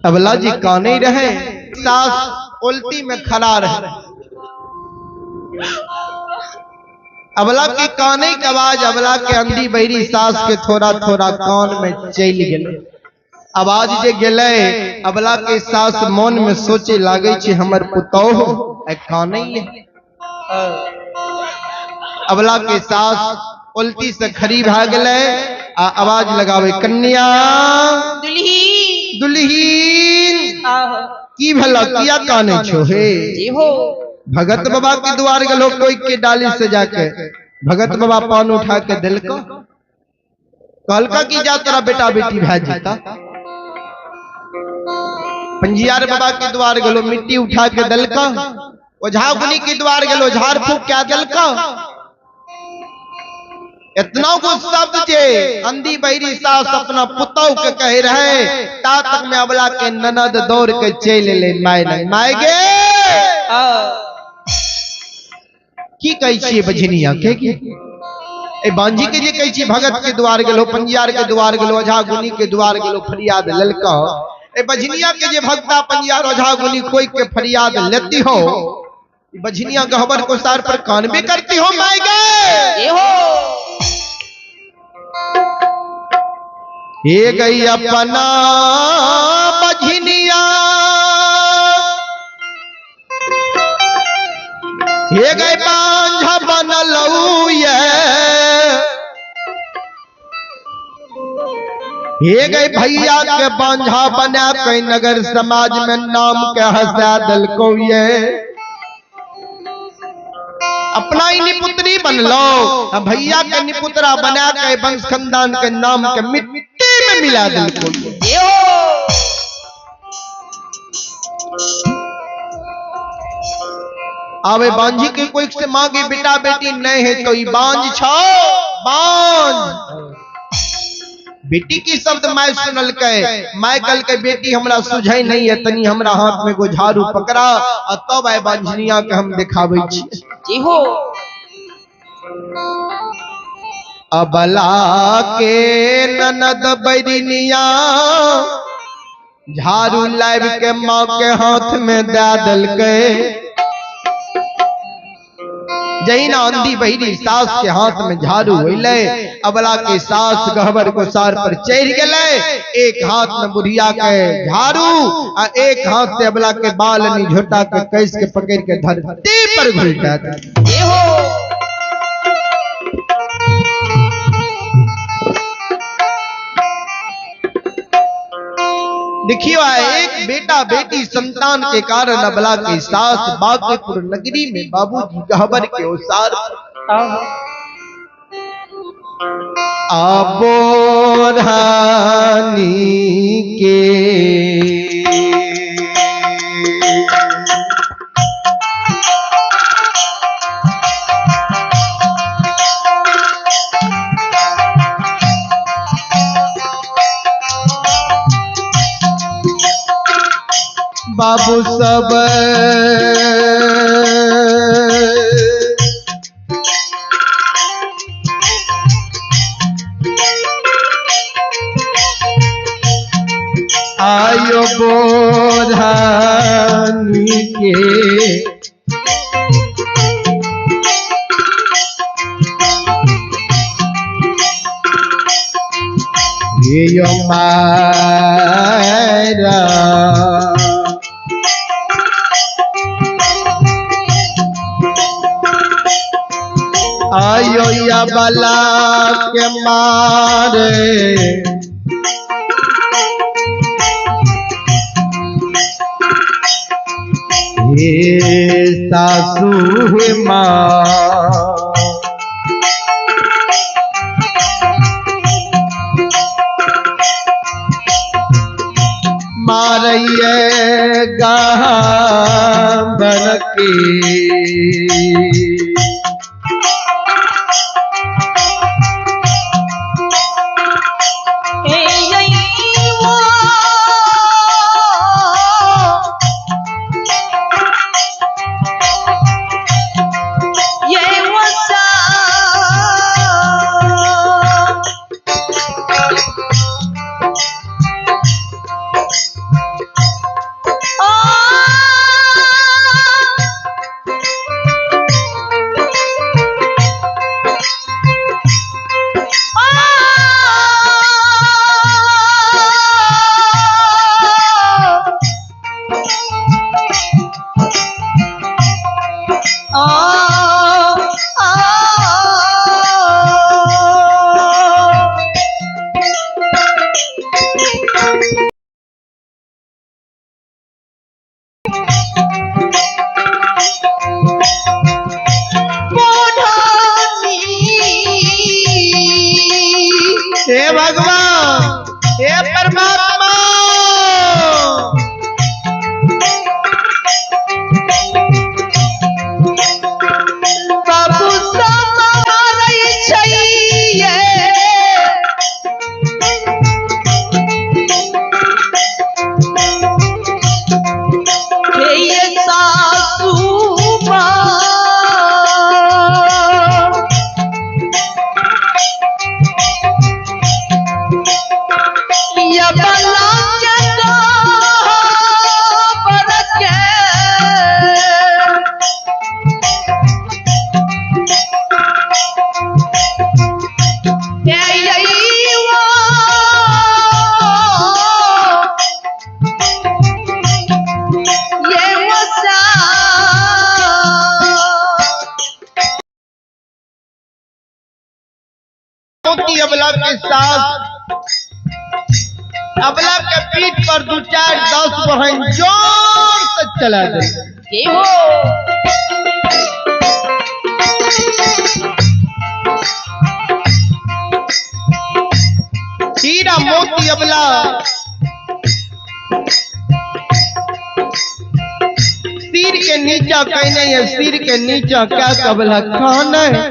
अबला जी काने रहे, सास उल्टी में खड़ा रहे। अबला के काने के आवाज अबला के अंधी बहरी सास के थोड़ा थोड़ा कान में चल गेलै। आवाज जे गेलै अबला के सास मन में सोचे लागे छे हमर पुतोह आ कानैया। अबला के सास उल्टी से खड़ी भए गेलै आ आवाज लगावे, कन्या दुल्ही दुल्हीन आहो की भेल, किया कानै छो हे? जी हो। भगत बाबा के द्वार गेलो, कोई के डाली से जाके भगत बाबा पान उठा के दिलको, कहलका कि जा तोरा बेटा बेटी भए जेता। पंजियार बाबा के द्वार गेलो, मिट्टी उठा के दिलका। ओझा गुनी के द्वार गेलो, झाड़ फूक के दिलका। इतना कुछ शब्द जे अंधी बहरी सास अपना पुतौ के कहे रहे, ता तक में अबला के ननद दौड़ के चल ले my नहीं my गे। की कहै छियै बझनिया के? की ए बांझी के जे कहै छियै भगत के द्वार गेलो, पंजियार के द्वार गेलो, ओझा गुनी के द्वार गेलो, फरियाद ललका। ए बझनिया के जे भगता पंजियार ओझा गुनी कोई के फरियाद लेती हो, बझनिया गहबर को सार पर कानबे करती हो my गे। जी हो। ये गई अपना बझनिया, ये गई बांझा बनलऊ ये, ये गई भैया के बांझा बना के नगर समाज में नाम के हंसा दिलको ये। अपना ही निपुत्री बन लो, भैया के निपुत्रा बना के वंश खानदान के नाम के मिट्टी में मिला दिलको ये। जी हो। आवे बांझी के कोई से मांगे बेटा बेटी नहीं है तो ई बांझ छो बांझ। बेटी की शब्द my सुनल के, my कल के बेटी हमरा सुझै नहीं है, तनी हमरा हाथ में गो झाड़ू पकड़ा आ तब आए बांझनिया के हम दिखाबै छी। जी हो। अबला के ननद बैरिनिया झाड़ू लाइब के माँ के हाथ में दे दिलकै। जहिना अंधी बहिरी सास के हाथ में झाड़ू अइलै, अबला के सास गहबर गोसार पर चढ़ गेलै। एक हाथ में बुढ़िया के झाड़ू आ एक हाथ से अबला के बाल निझोटा के कैस के पकड़ के धरती पर घुलटा दे। जी हो। देखियो एक बेटा बेटी संतान के कारण अबला के सास बांकीपुर नगरी में बाबूजी गहबर के ओसार आबोरानी के बाबू सब आयो बोधानी के ये मारा आयो या बला के मारे हे सासू माँ मारिए गाबन के मोती अबला के सास अबला के पीठ पर 2 4 10 बहन जोर से चला दे। जय हो। हीरा मोती अबला सिर के नीचा कहने है, सिर के नीचा क्या कबला खाना है।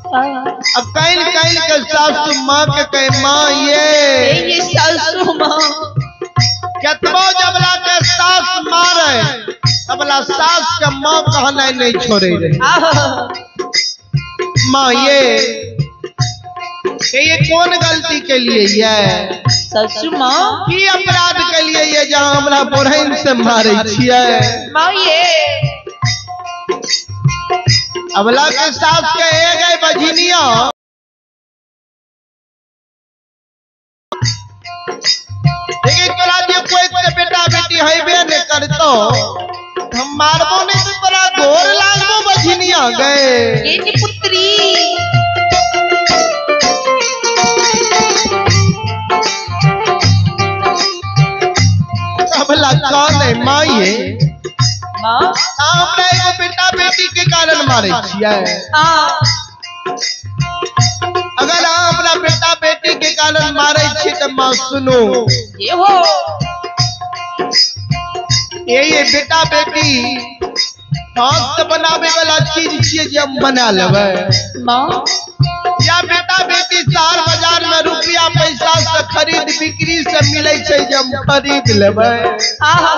अब कैल कैल के सासू माँ के कहे माँ ये ये सासू माँ केतबो जबला के सास मारे अबला सास के माँ कहना नहीं छोड़े रे। माँ ये कौन गलती के लिए ये सासू माँ की अपराध के लिए ये जहाँ हमरा बोरहन से मारे छियै। माँ ये अबला के सास के ए गए बझिनिया देखिए तोरा जे कोई के बेटा बेटी हेबे नहीं करतो हम मारबो नहीं तो तोरा गोर लागबो बझिनिया गए। ये नी पुत्री अबला कौन है माँ ये माँ हमरा एगो बेटा बेटी के कारण मारे छियै। हाँ अगर अहाँ अपना बेटा बेटी के कारण मारे छी तो माँ सुनो ये हो ये बेटा बेटी हाथ से बनावे वाला चीज छियै जे हम बना लेबै। माँ या बेटा बेटी शहर बाजार में रुपया पैसा से खरीद बिक्री से मिले छै जे हम खरीद लेबै। हाँ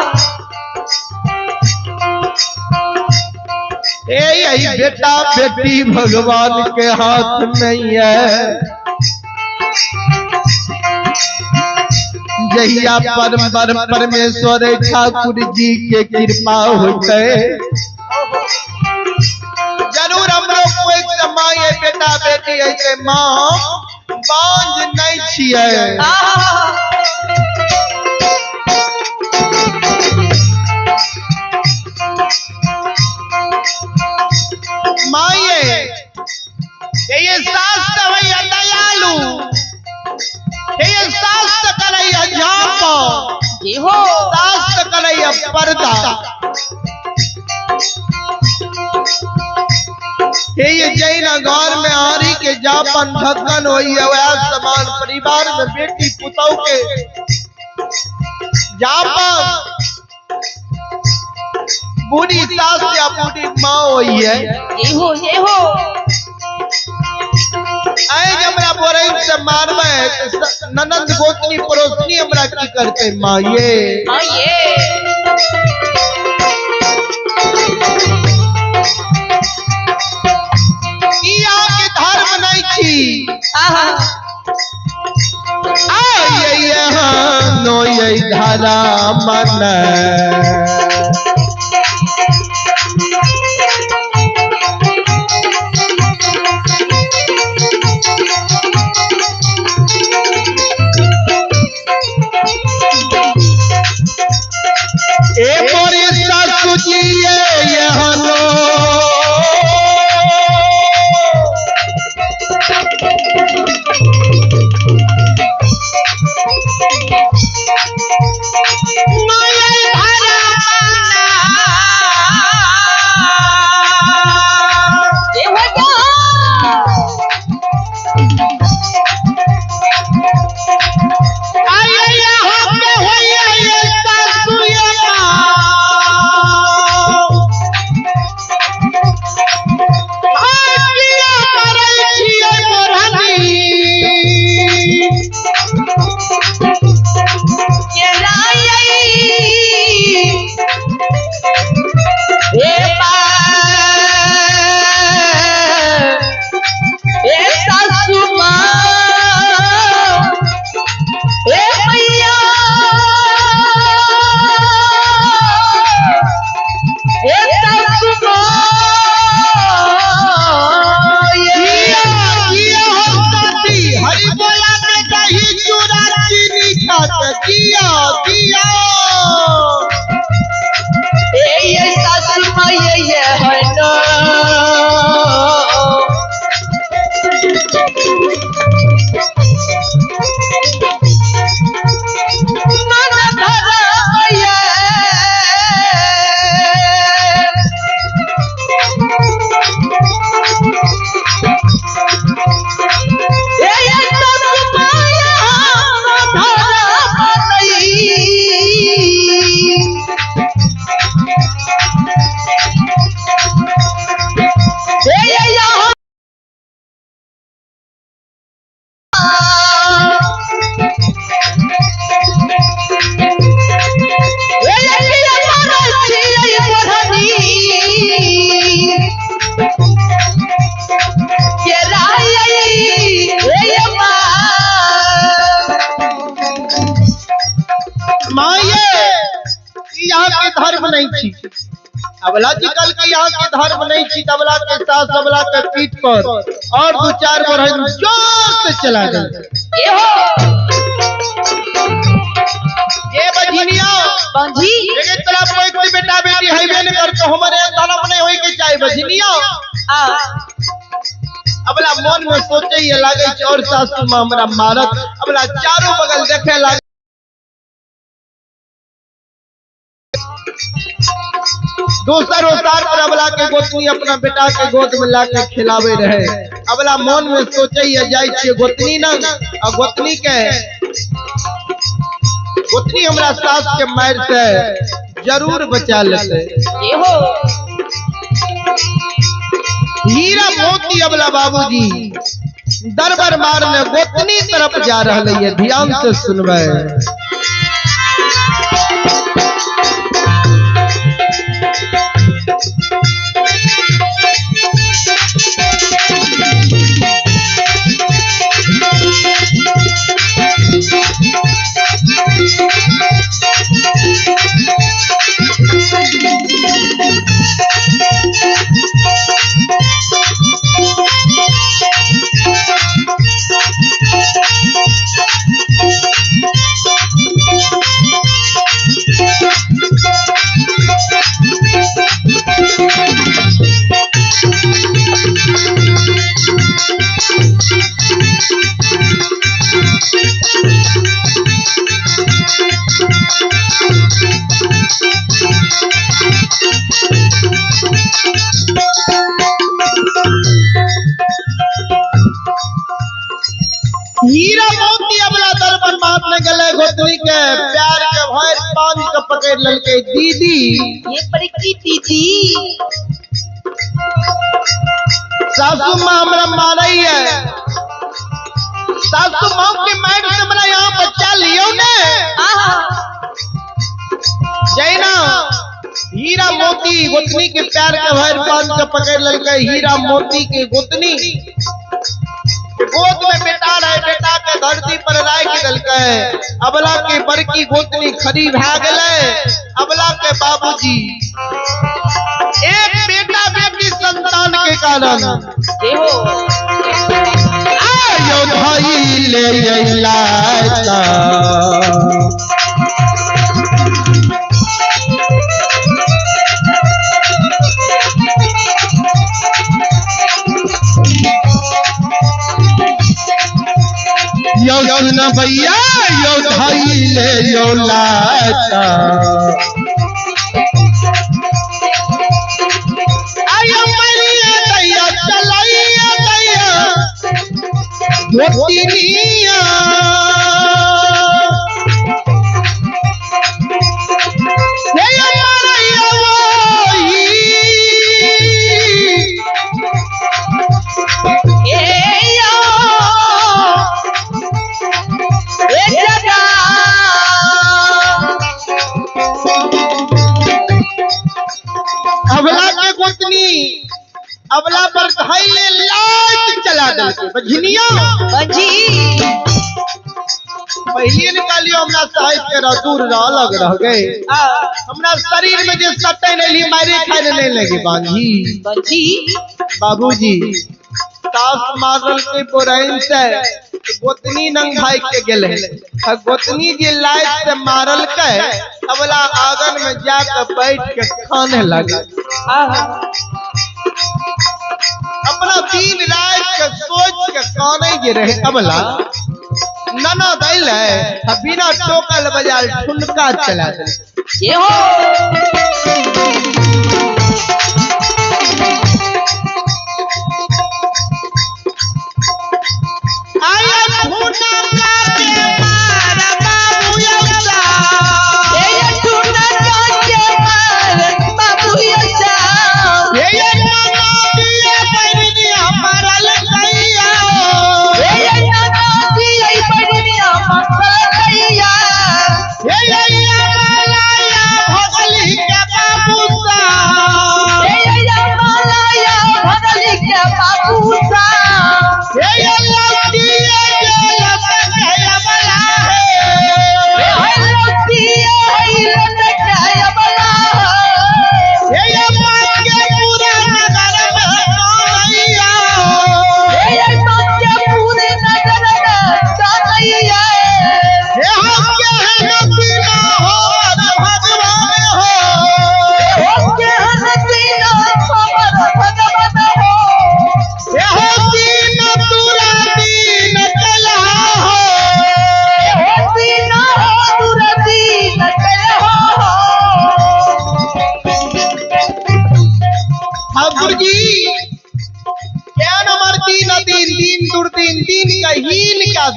ए यही बेटा बेटी भगवान के हाथ में है। जहिया परम परमेश्वर ठाकुर जी के कृपा होते जरूर हमरो कोई माँ ये बेटा बेटी है माँ बांझ नहीं छियै। माँ ये सास तो है दयालु, ये सास तो करैया झाप, ये हो सास तो करैया पर्दा। ये जैना घर में आरी के जापन ढक्कन होई है वह समान परिवार में बेटी पुतौ के जापन बूढ़ी सास या बूढ़ी माँ होई है। ये हो ये हो आए हमरा बोरैन से मारबै त ननंद गोतनी पड़ोसनी हमरा की करते माँ ये माँ ये ई अहाँके धर्म नहीं छी। आहा आ ये हाँ नो ये धारा मन ए मोरी सासू जी ये हलो अबला जी कल के यहाँ के धर्म नहीं छी, अबला के सास अबला के पीठ पर और दो चार बरहन जोर से चला गए। ए हो ये बझिनिया बांझी लेकिन तोरा कोई बेटा बेटी हैबे न कर तो हमारे धर्म नहीं होई के चाहे बझिनिया। आ अबला मन में सोचे ये लागे छै और सासू मां हमरा मारत। अबला चारों बगल देखे लागे दोसर ओसार पर अबला के गोतनी अपना बेटा के गोद में लाके खिलावे रहे। अबला मन में सोचे ये जाय छियै गोतनी ना आ गोतनी के गोतनी हमरा सास के मार से जरूर बचा लेते। ए हो हीरा मोती अबला बाबूजी दरबार मारने गोतनी तरफ जा रहा है। ध्यान से सुनबे। हीरा मोती अबला दरबार मारने गले गोतनी के प्यार के भर पान के पकड़ ललके दीदी। ये परीकी दीदी सासू माँ हमरा मारई है। सासू माँ के मार से हमरा यहाँ बच्चा लियो ने। आहा जैना हीरा मोती गोतनी के प्यार के भर पान के पकड़ ललके हीरा मोती के गोतनी गोद में बेटा रहे, बेटा के धरती पर राख देलकै। अबला के बड़की गोतनी खड़ी भए गेलै। अबला के बाबूजी एक बेटा बेटी संतान के कारण ए हो आयो भाई ले अइला ता। यो सुन भैया यो भाई ले यो लाता। आयो मरिया दैया चलाइया दैया गोतिनिया। हे मरिया वही। ए यो ए जगा अबला के गोतनी अबला पर धैले लाइट चला देलकै। बझिनिया बंजी पहले निकालियो हमरा साहिब के रह दूर रह अलग रह गए। आ हमरा शरीर में जे सटे नहीं मारे खाए नहीं लगे बांझी। बंजी बाबूजी सास मारल के बोराइन से गोतनी नंग भाई के गेले। गोतनी जे लाइट से मारल के अबला आंगन में जाकर बैठ के खाने लगे। आहा अपना दिन रात के सोच के काने जे रहे अबला नना दैल है बिना टोकल बजाल ठुनका चला दे। ए हो आया ठुनका के मारा बाबू यौसा। ए ठुनका के मार बाबू यौसा। ए नना दिया बरनिया मारल कैया। ए नना दिया बरनिया मारल कैया। ए अबलाया भगली के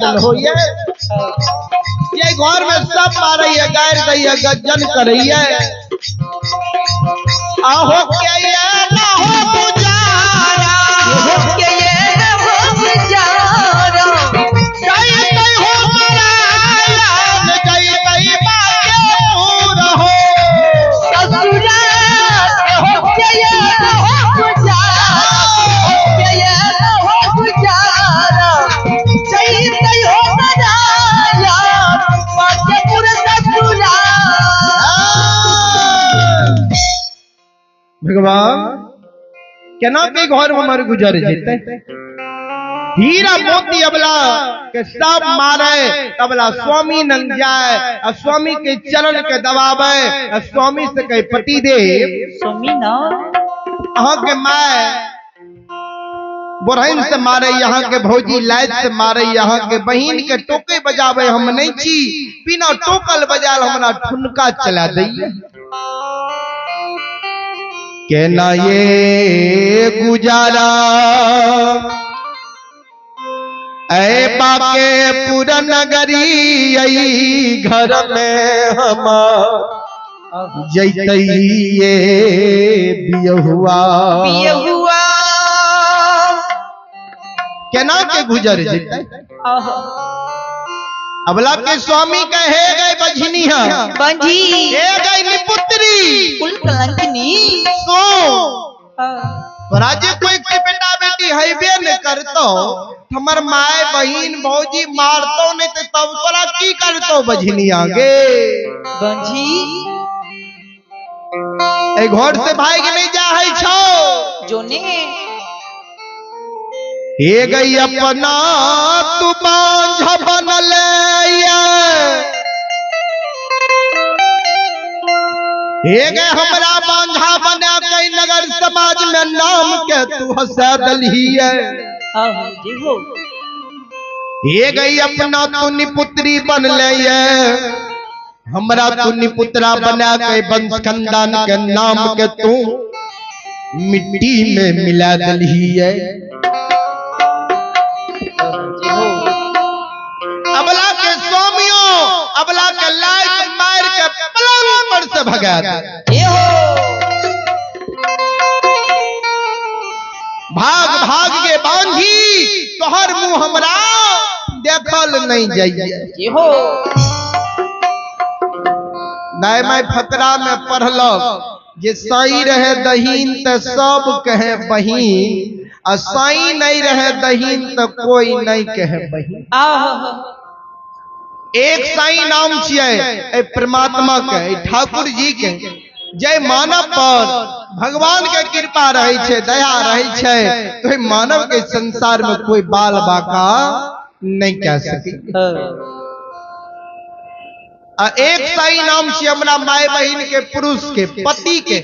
देल होइए। ये घर में सब मारैया, गारि दैया, गज्जन करैया। आहो के ये ना हो गुजारा, के ये न हो गुजारा, जइतै हो नारायण, जइतै बाके पूर हो। ससुरा हो के ये न हो गुजारा, के ये न हो गुजारा, जइतै हो नारायण, बाके पूर ससुरा। भगवान केना के घर हमर गुजर जेतै? हीरा मोती अबला के सब मारे, अबला स्वामी नंग जाए आ स्वामी के चरण के दबावे आ स्वामी से कहे पति देव स्वामी ना अहाँ के my बोरहन से मारे, यहाँ के भौजी लाज से मारे, यहाँ के बहिन के टोके बजावे हम नहीं छी, बिना टोकल बजाल हमरा ठुनका चला दैये। केना ये गुजारा ऐ बाके पूरा नगरी आई घर में हम जैतै ये बियहुआ, बियहुआ। केना के गुजर जैतै? अबला के स्वामी कहे गए बझनिया, बंझी हे गई निपुत्री कुल कलंकनी, सो तोरा जे कोई के बेटा बेटी हैबे न करतो, हमर my बहिन भौजी मारतो नहीं तो तब तोरा की करतो बझनिया गे? बंझी ए घर से भाग नहीं जा है छो जोने हे गई अपना तू बांझ बनल हे गए हमरा बांझा बना के नगर समाज में नाम के तू हंसा दलही है। जी हो हे गई अपना तू निपुत्री बन ले, हमरा तू निपुत्रा बना के वंश खानदान के नाम के तू मिट्टी में मिला दलही है। अबला के स्वामियों अबला के लाइट मार के पलंग पर से भगा दे। भाग भाग के बांधी तोहर मुंह हमरा देखल नहीं जाइए। हो नहीं मैं फकरा में पढ़लक जे साई रहे दहीन त सब कहे बहीन, आ साई नहीं रहे दहीन त कोई नहीं कहे बहीन। एक साई नाम छियै ए परमात्मा के, ए ठाकुर जी के। जय मानव पर भगवान के कृपा रहे छे, दया रहे छे, तो मानव के संसार में कोई बाल बाका नहीं कह सके। आ एक साई नाम छियै हमरा my बहिन के, पुरुष के, पति के।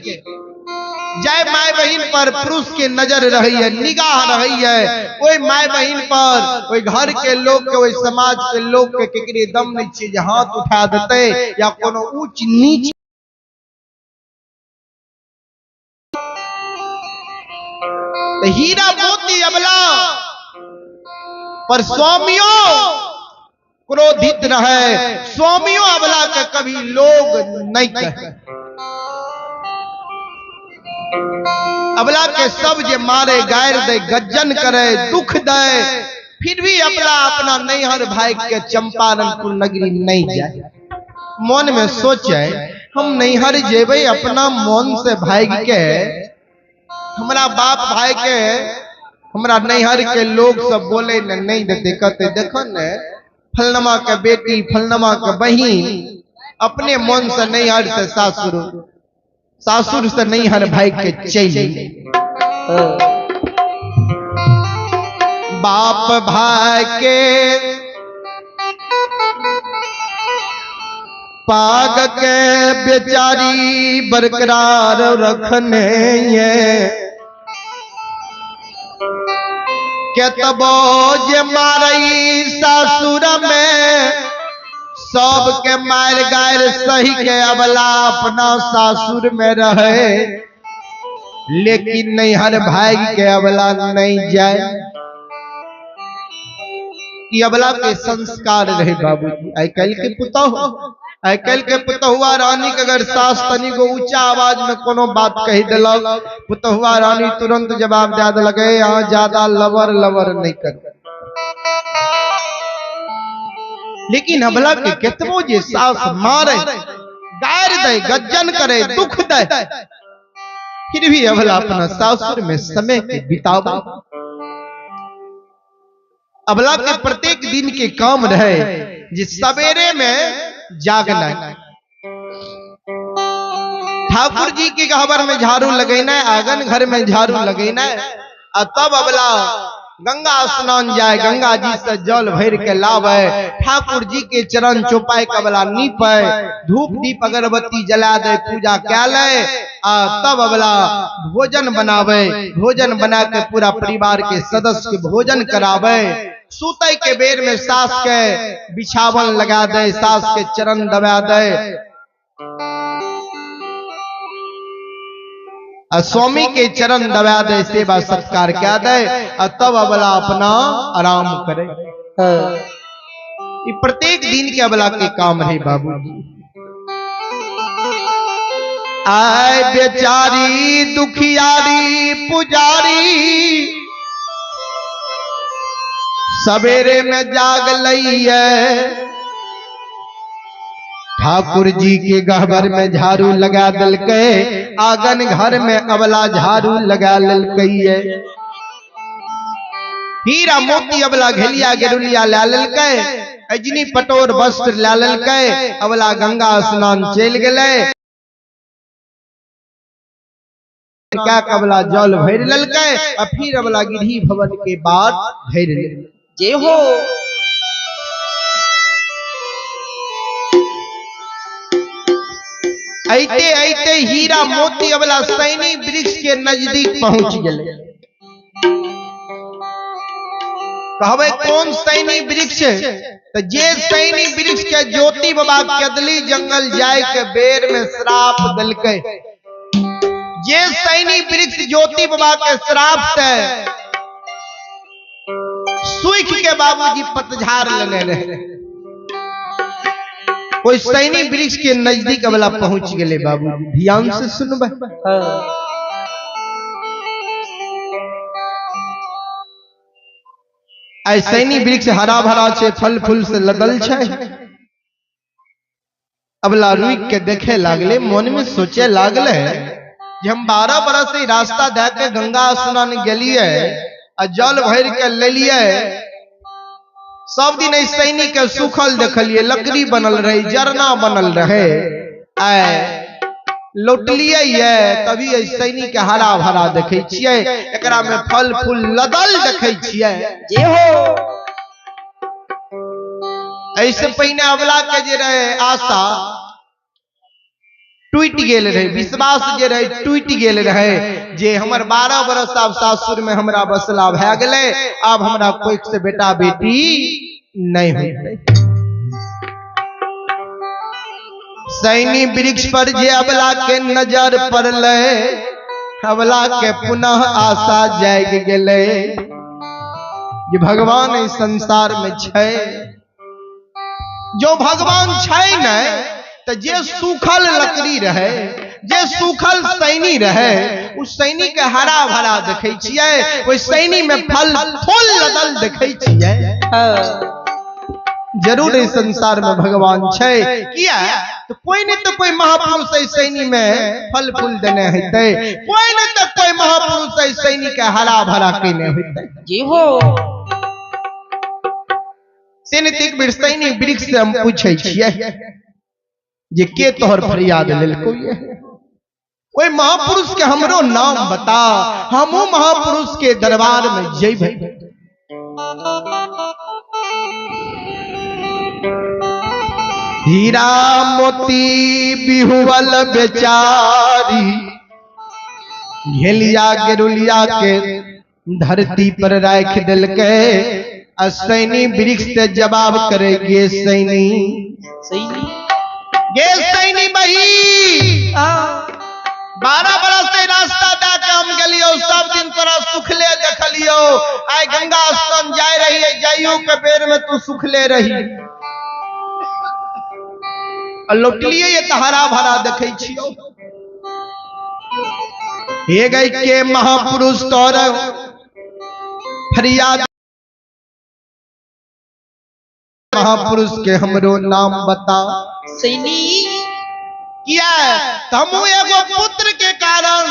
जय my बहिन पर पुरुष के नजर रही है, निगाह रही है, ओई my बहिन पर ओई घर के लोग के, ओई समाज के लोग के केकरे दम नहीं छे जे हाथ उठा देते या कोनो ऊंच नीच। तो हीरा मोती अबला पर स्वामियों क्रोधित रहे, स्वामियों अबला के कभी लोग नहीं कहे। अबला के सब जे मारे गायर दे, गज्जन करे, दुख दे, फिर भी अबला अपना नैहर भाई के चंपारणपुर नगरी नहीं जाए। मन में सोचे हम नैहर जेबे अपना मन से भाग के, हमरा बाप भाई के हमरा नैहर के लोग सब बोले न नहीं देते, कहते देखो ने फलनमा के बेटी फलनमा के बहिन अपने मन से नैहर से सासुर, सासुर से नैहर भाई के चली। बाप भाई के पाग के बेचारी बरकरार रखने ये के तबो जे मारई सासुर में सब के मार गायर सही के अबला अपना सासुर में रहे, लेकिन नैहर भाई के अबला नहीं जाए। ई अबला के संस्कार रहे बाबूजी। आइ काल्हि के पुतहु, आइ काल्हि के पुतहुआ रानी के अगर सास तनिको ऊंचा आवाज में कोनो बात कहि देलक, पुतहुआ रानी तुरंत जवाब दे देलक, ए अहाँ ज्यादा लवर लवर नहीं कर। लेकिन अबला के केतबो जे सास मारे, गारि दे, गज्जन करे, दुख दे, फिर भी अबला अपना सासुर में समय के बितावे। अबला के प्रत्येक दिन के काम रहे जे सवेरे में जागना, ठाकुर जी के गहबर में झाड़ू लगेना, आंगन घर में झाड़ू लगेना, आ तब अबला गंगा स्नान जाए, गंगा जी से जल भर के लावे, ठाकुर जी के चरण चौपाई के अबला नीपे, धूप दीप अगरबत्ती जला दे, पूजा कै ले, आ तब अबला भोजन बनावे, भोजन बना के पूरा परिवार के सदस्य के भोजन करावे, सुतै के बेर में सास के बिछावन लगा दे, सास के चरण दबा दे, आ स्वामी के चरण दबा दे, सेवा सत्कार क्या दे, आ तब अबला अपना आराम करे। ये प्रत्येक दिन के अबला के काम है बाबूजी। आए बेचारी दुखियारी पुजारी सवेरे में जाग लई है, ठाकुर जी के गहबर में झाड़ू लगा दिलकै, आंगन घर में अबला झाड़ू लगा ललकै है, हीरा मोती अबला घेलिया गेरुलिया ला ललकै, अजनी पटोर वस्त्र ला ललकै, अबला गंगा स्नान चलि गेलै, क्या कबला जल भरि ललकै, आ फिर अबला गिरही भवन के बाद भरि लेलकै। जय हो। ऐते ऐते हीरा मोती अबला सैनी वृक्ष के नजदीक पहुंच गेलै। कहबै कौन सैनी वृक्ष? तो जे सैनी वृक्ष के ज्योति बाबा कदली जंगल जाय के बेर में श्राप दिलकै, जे सैनी वृक्ष ज्योति बाबा के श्राप से सूख के बाबूजी पतझाड़ लेने रहे, कोई सैनी वृक्ष के नजदीक अबला पहुंच गेले बाबूजी। ध्यान से सुनबै। आई सैनी वृक्ष हरा भरा छे, फल फूल से लदल छे। अबला रुक के देखे लागले, मन में सोचे लागले जे हम 12 बरस से रास्ता दे के गंगा स्नान गेलिए आ जल भर के लेलिए, सब दिन एहि सैनी के सूखल देखलिए, लकड़ी बनल रहे, जरना बनल रहे, आय लौटलिए ये तभी एहि सैनी के हरा भरा देखे छियै, एकरा में फल फूल लदल देखे छियै। जय हो। ऐसे पहिने अबला के जे रहे आशा टूटि गेल रहे, विश्वास जे रहे टूटि गेल रहे जे हमर 12 बरस आब सासुर में हमरा बसला भए गेलै, आब हमरा कोई से बेटा बेटी नहीं होतै। सैनी वृक्ष पर जे अबला के नजर पड़लै, अबला के पुनः आशा जागि गेलै जे भगवान एहि संसार में छै। जो भगवान छै ने तो जे सूखल लकड़ी रहे, जे सूखल सैनी रहे, उस सैनी के हरा भरा देखे छियै, ओहि सैनी में फल फूल लदल देखे छियै। जरूर इस संसार में भगवान छै। किया तो कोई नहीं तो कोई महापुरुष एहि सैनी में फल फूल देने हेतै, कोई नहीं तो कोई महापुरुष एहि सैनी के हरा भरा केने हेतै। जी हो। से नहीं तो एक बेर सैनी वृक्ष से हम पूछै छियै जे के तोहर फरियाद लेलको ये, ओहि महापुरुष के हमरो नाम बता, हमहू महापुरुष के दरबार में जेबै। हीरा मोती बिहुवल बेचारी घेलिया गेरुलिया के धरती पर राख दिलकै, आ सैनी वृक्ष से जवाब करे गे सैनी, सैनी गे सैनी बही, 12 बरस से रास्ता दे के हम गेलियो, सब दिन तोरा सुखले देखलियो, आइ गंगा स्नान जाय रहिए, जाइयो के बेर में तू सुखले रही आ लौटलिए ये तऽ हरा भरा देखै छियौ। हे गई के महापुरुष तोर फरियाद महापुरुष के हमरो नाम बता। सैनी किया तऽ हमहूँ एगो पुत्र के कारण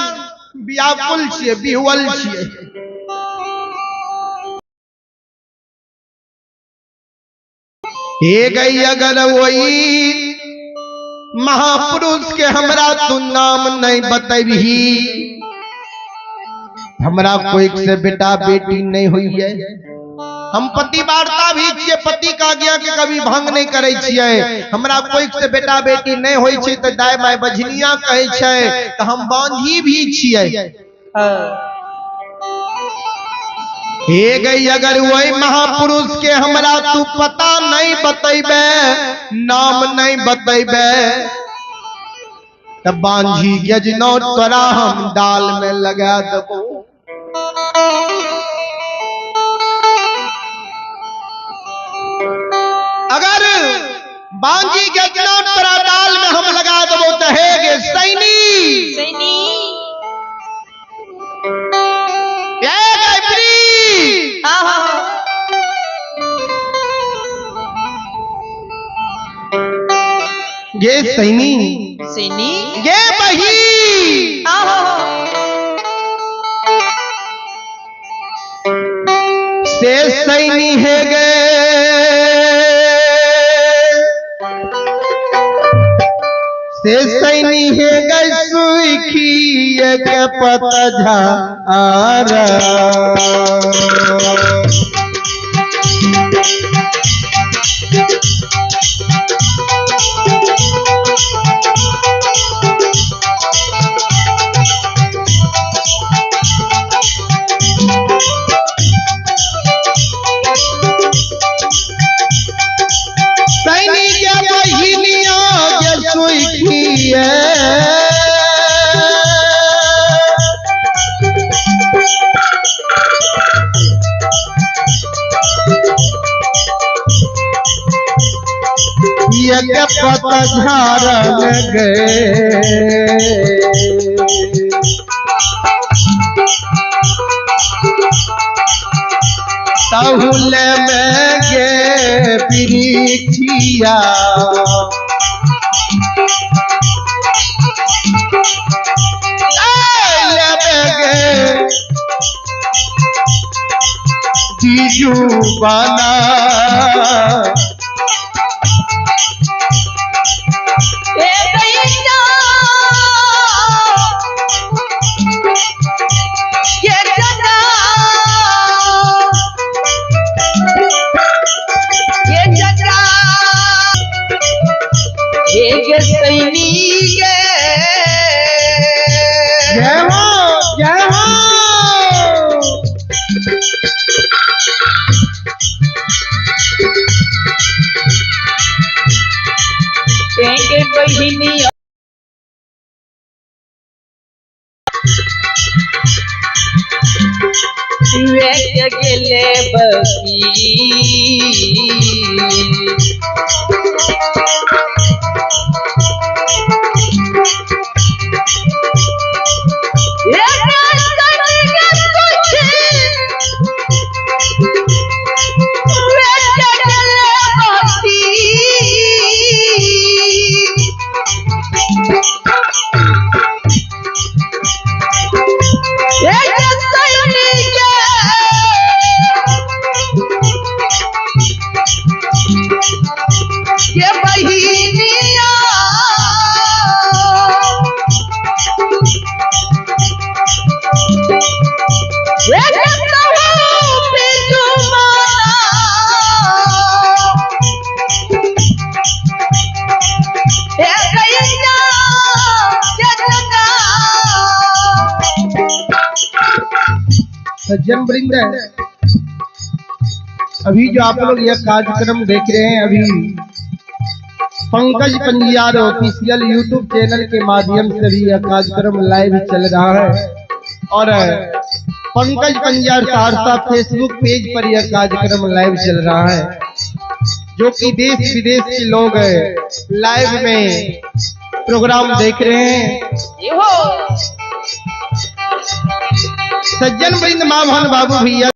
व्याकुल छियै, विह्वल छियै। हे गई अगर वही महापुरुष के हमरा तू नाम नहीं बतैबही, हमरा कोई से बेटा बेटी नहीं हुई है। हम पति वार्ता भी छियै, पति का आज्ञा के कभी भंग नहीं करै छियै। हमरा कोई से बेटा बेटी नहीं होइ छै तऽ दाय माय बझनिया कहै छै, तऽ हम बांझी भी छियै। हे गई अगर वही महापुरुष के हमरा तू पता नहीं बतैबे, नाम नहीं बतैबे, तब बांझी गजनौ तोरा हम डाल में लगा देबो। अगर बांझी गजनौ तोरा डाल में हम लगा देबो तऽ हे गे सैनी, सैनी हे गे प्री, हाँ हाँ हाँ। गे सैनी, सैनी गे बही, हाँ हाँ हाँ। से सैनी है गे से सैनी है गे सुखी के पतझारा। सैनी के बहिनिया के सुखिए ये के पतझारन गए। तहुल में गे प्रीतिया जीजू बना। ए गैया ये जना ये जना हे गे सैनी गे। जय हो, जय हो। गे बहिनी वे गेले बकी। ये बहिनिया सज्जन वृंद, अभी जो आप लोग यह कार्यक्रम देख रहे हैं, अभी Pankaj Panjiyar official YouTube channel के माध्यम से भी यह कार्यक्रम लाइव चल रहा है और पंकज पंजार सहरसा फेसबुक पेज पर यह कार्यक्रम लाइव चल रहा है, जो कि देश विदेश के लोग लाइव में प्रोग्राम देख रहे हैं। सज्जन वृंद माँ बहन बाबू भैया,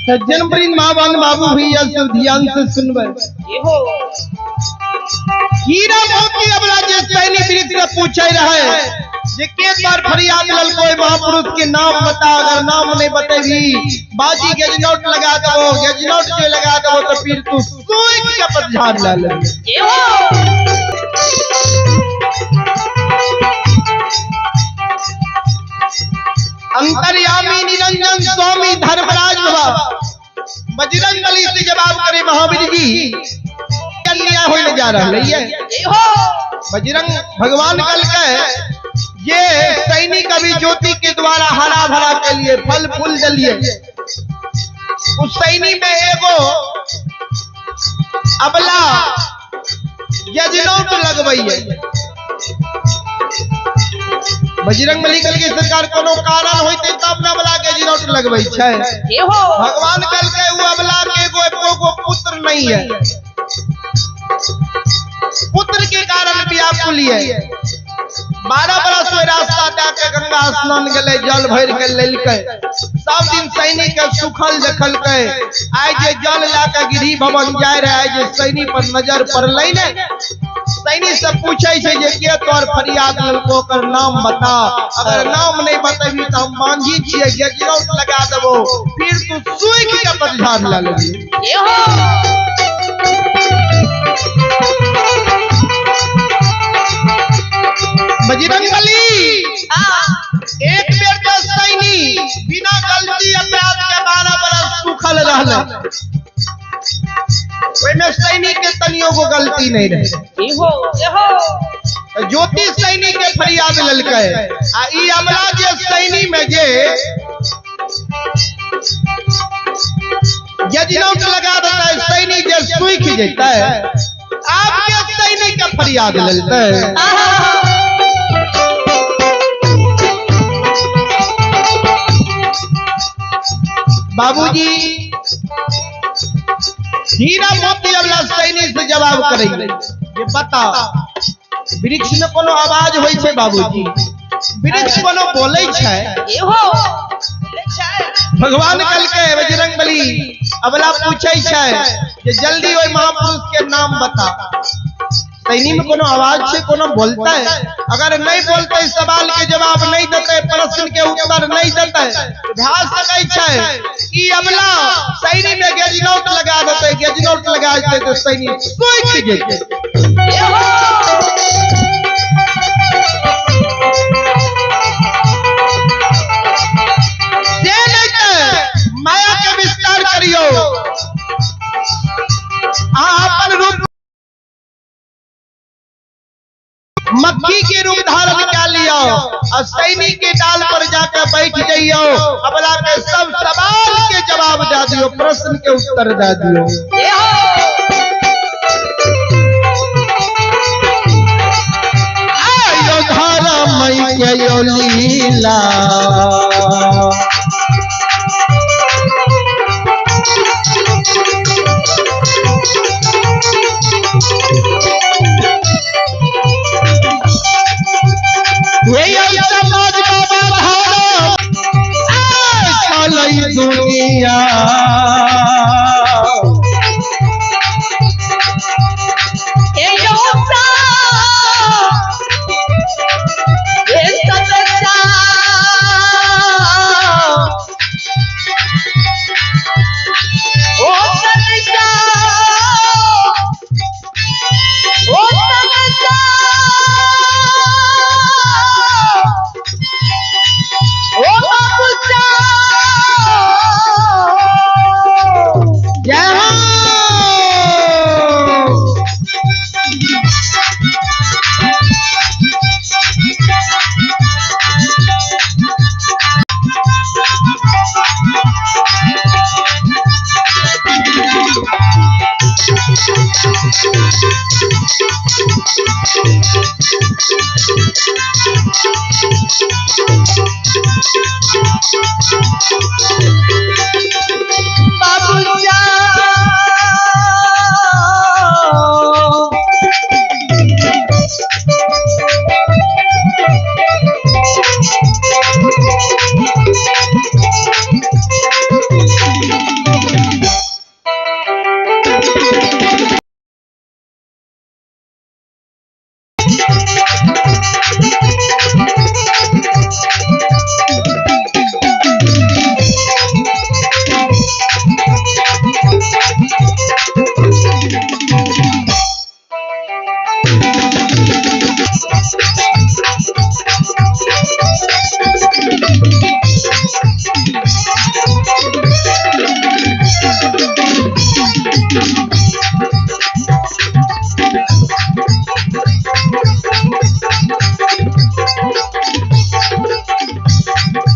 सज्जन वृंद माँ बहन बाबू भैया सब ध्यान से सुनबै। हीरा मोती अबला जे सैनी वृक्ष से पूछे रहे जे के बार फरियाद ललको महापुरुष के नाम बता, अगर नाम नहीं बतेबी बाजी गजनोट लगा दबो, गजनोट जो लगा दबो तो फिर तू सूख के पतझाड़ ला ले। अंतर्यामी निरंजन स्वामी धर्मराज बाबा बजरंग बली से जवाब करे महावीर जी अन्याय होने जा रहा है। बजरंग भगवान कल के ये सैनिक अभी ज्योति के द्वारा हरा भरा के लिए फल फूल जलिए, उस सैनी में एगो अबला यजनौट लगबैये। बजरंग बली कल के सरकार कोनो कारण होते तब न अबला के यजनौट लगबै छै। भगवान कल के वो अबला के एगो एको पुत्र नहीं है, पुत्र के कारण व्याकुल है। 12 बरस ओहि रास्ता जाके गंगा स्नान गेलै, जल भरि के लेलकै, सब दिन सैनिक के सुखल देखलकै। आइ जे जल लए के गिरी भवन जाय रहे, आइ जे सैनिक पर नजर पड़लै ने, सैनिक से पूछै छै जे के तोर फरियाद लेलको, ओकर नाम बता, अगर नाम नहीं बतेबी तऽ हम बांझी छियै, गजरौट लगा देबो, फिर तू सूखि के पतझाड़ लए लेबी। बजरंग बली एक बेर तो सैनी बिना गलती अपराध के 12 बरस सुखल रहलै, ओहिमे सैनिक के तनियो को गलती नहीं रहे। ज्योति सैनिक के फरियाद लेलकै आ ई अमला जे सैनी में जे यजनौट लगा देतै, सैनिक जे सूखि जेतै, आपके सैनिक के फरियाद लेलकै। बाबूजी हीरा मोती अबला सैनिक से जवाब करे जे बता वृक्ष में कोनो आवाज होइ छै? बाबूजी वृक्ष कोनो बोलै छै? भगवान कल के बजरंग बली अबला पूछै छै जे जल्दी ओहि महापुरुष के नाम बता। सैनी में कोनो आवाज छै, कोनो बोलतै? अगर नहीं बोलतै, सवाल के जवाब नहीं देतै, प्रश्न के उत्तर नहीं देतै, भए सकै छै ई अबला सैनी में गजनौट लगा देतै, गजनौट लगा देतै तऽ सैनी सूखि जेतै। से नहीं तऽ माया के विस्तार करियौ, अहाँ अपन रूप मक्खी के रूप धारण कर लियो और सैनिक के डाल पर जाकर बैठ जाइयो, अबला के सब सवाल के जवाब दे दियो, प्रश्न के उत्तर दे दियो। के यो लीला। हे यो समाज बाबा धारा चलई दुनिया। जय हो।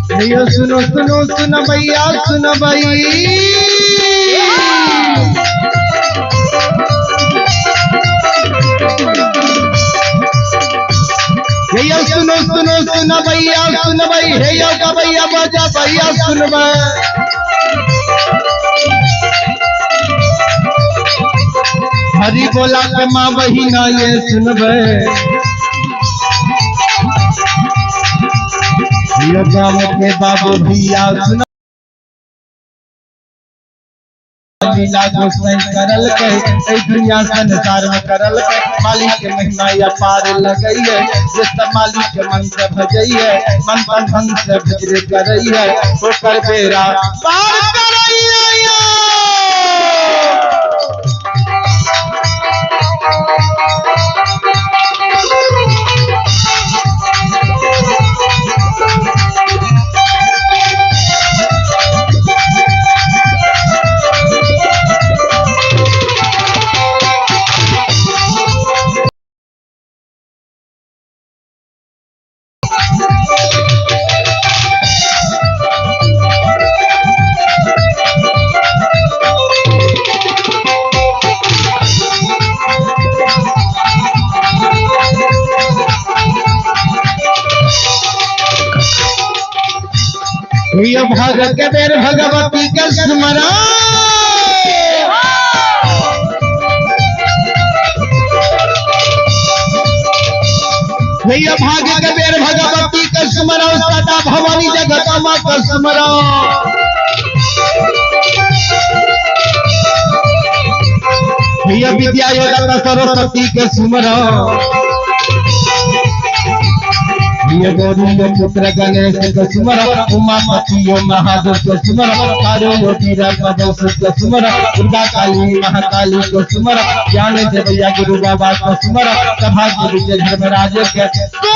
भैया सुनो सुनो सुनो भैया सुनो भाई। भैया सुनो सुनो सुनो भैया सुनो भाई। हे यो का भैया बाजा भैया सुनो भाई। हरी बोला के माँ बहिना ये सुन भाई। यो गाँव के बाबू भैया सुन लीला गोसाई करल के ए दुनिया संसार में करल के मालिक के महिमा अपार लगई है। जिस मालिक के मन से भजई है मन तन धन से भजरे करई है ओकर बेरा पार करई है। ये भगत के बेर भगवती के स्मरण। ये भाग के बेर भगवती के स्मरण सदा भवानी जगत मां के स्मरण। ये विद्या योगा सरस्वती के स्मरण। ये गौरी यो पुत्र गणेश के सुमर उमापति यो महादेव के सुमर कारो यो वीर के सुमर दुर्गा काली महाकाली के सुमर ज्ञान देवैया गुरु बाबा के सुमर सभा गुरु के धर्मराज के सुमर।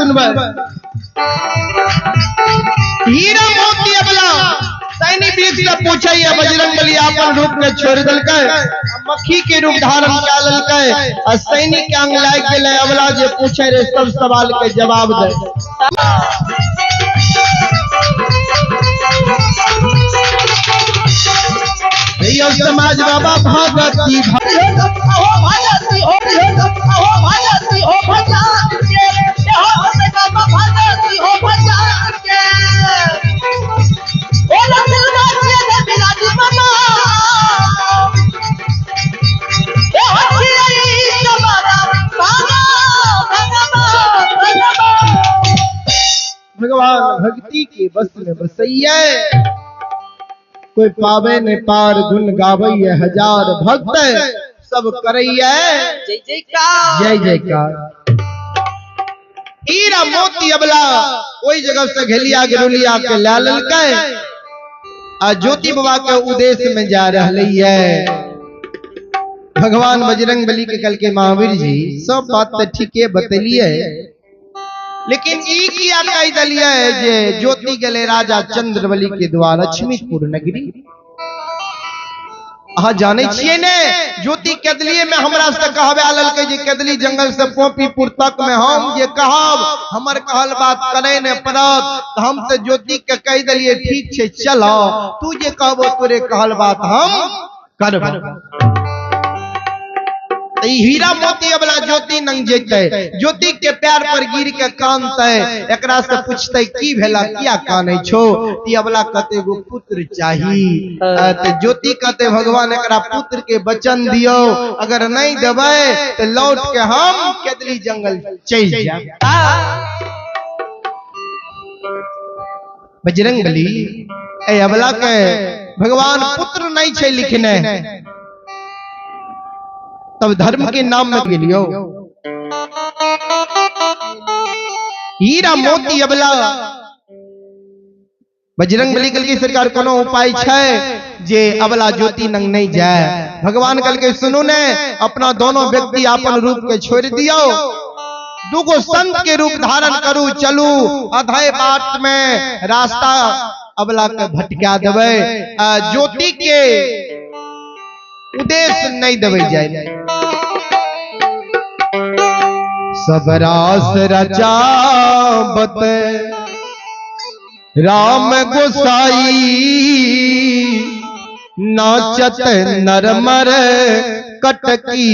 सुनबै। हीरा मोती अबला सैनी वृक्ष से पूछैया, बजरंग बली अपन रूप के छोड़ देलकै, मक्खी के रूप धारण कए लेलकै आ सैनिक के अंग लागि गेलै। अबला जे पूछे रे सब सवाल के जवाब दे। यो समाज बाबा भगवती हो भजती हो हो भजती हो भजन के, हो बाबा भजती हो भजन के। ओ लखनवा के बिराज बाबा, ए हथियाई बाबा बाबा बाबा। भगवान भक्ति के बस में बसैया, कोई पावे ने पार गुण गावैया, हजार भक्त सब करैया जय जयकार जय जयकार। हीरा मोती अबला ओई जगह से घेलिया गिरुलिया के ला लेलकै आ ज्योति बाबा के उद्देश्य में जा रहलै है। भगवान बजरंग बली के कल के महावीर जी सब बात तो ठीके बतेलिए, लेकिन ई किया कह दिलिए जे ज्योति गेले राजा चंद्रबली के द्वार लक्ष्मीपुर नगरी। अहाँ जानै छियै ने ज्योति केदलिए में हमरा से कहबे लेलकै जे केदली जंगल से पोपीपुर तक में हम जे कहब हमर कहल बात करे ने पड़त। त हम तो ज्योति के कह दिलिए ठीक छै चलो, तू जे कहबो तोरे कहल बात हम करब। हीरा मोती अबला ज्योति नंग जेतै, ज्योति के पैर पर गिर के कानतै, एकरा से पूछतै की भेला किया कानै छो, ती अबला कहते एगो पुत्र चाही। त ज्योति कहते भगवान एकरा पुत्र के वचन दियो, अगर नहीं देबै त लौट के हम केदली जंगल चलि जायब। बजरंग बली ए अबला के भगवान पुत्र नहीं छै लिखने, तब धर्म के नाम में गेलियो। हीरा मोती अबला बजरंग बली कहलकै सरकार कोनो उपाय छै जे अबला ज्योति नंग नहीं जाए। भगवान कहलकै सुनू ने, अपना दोनों व्यक्ति अपन रूप के छोड़ दियो, दूगो संत के रूप धारण करू, चलू अधे बाट में रास्ता अबला के भटका देबै, ज्योति के उद्देश्य नहीं देवे जाए। सब रास रचावत राम गोसाई, नाचत नरमर कटकी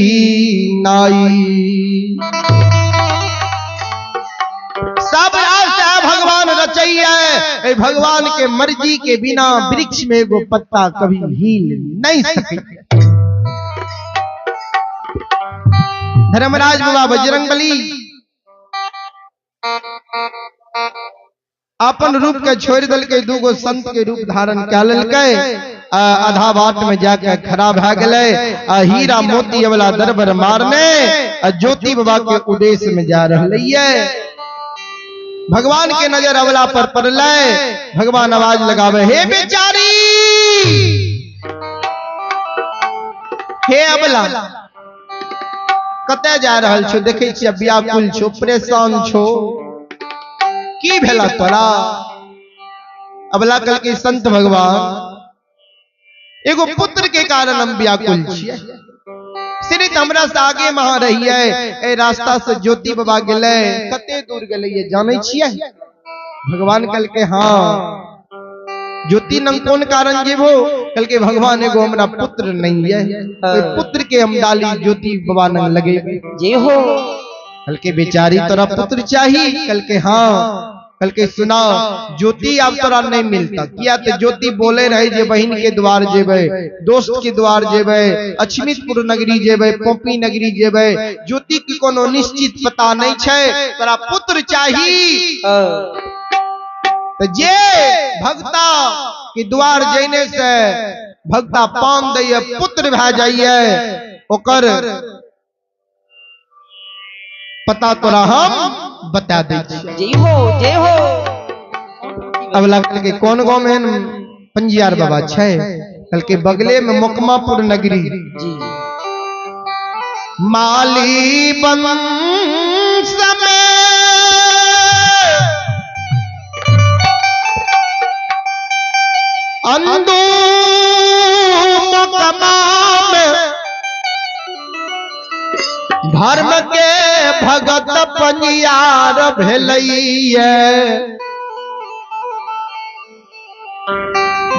नाई। सब रास है भगवान रचैया, भगवान के मर्जी के बिना वृक्ष में एगो पत्ता कभी हिल नहीं सके। धर्मराज बाबा बजरंग बली अपन रूप के छोड़ देलकै, दूगो संत के रूप धारण कए लेलकै, आधा बाट में जाके खड़ा भए गेलै, आ हीरा मोती वाला दरबर मारने आ ज्योति बाबा के उद्देश्य में जा रहलै है। भगवान के नजर अवला पर पड़लै, भगवान आवाज लगावे, हे बेचारी, हे अबला, कतय जा रहल छो? देखै छियै व्याकुल छो, परेशान छो, की भेला तोरा? अबला कहलकै संत भगवान एगो पुत्र के कारण हम व्याकुल छियै, सिर्फ हमरा से आगे महा रहियै, ए रास्ता से ज्योति बाबा गेलै, कते दूर गेलै जानै छियै? भगवान कहलकै हाँ। ज्योति नंग कोन कारण जेबो? कहलकै भगवान एगो हमरा पुत्र नहीं है, ओहि पुत्र के हम डाली ज्योति बाबा नंग लगेबै। जय हो। कहलकै बेचारी तोरा पुत्र चाही? कहलकै हाँ। कहलकै सुना ज्योति आब तोरा नहीं मिलता, किया तो ज्योति बोले रहे जे बहिन के द्वार जेबै, दोस्त के द्वार जेबै, अछमितपुर नगरी जेबै, पोपी नगरी जेबै, ज्योति के कोनो निश्चित पता नहीं छै, तोरा पुत्र चाही। तो जे भक्ता के द्वार जैने से भक्ता पान दैये पुत्र भए जाइए, ओकर पता तोरा हम बता दै छी। जय हो जय हो। अब लगल के कोन गांव में एहन पंजियार बाबा छै? कहलकै बगले में मोकमापुर नगरी। जी। माली बंश में धर्म के भगत पंजियार भेलैये,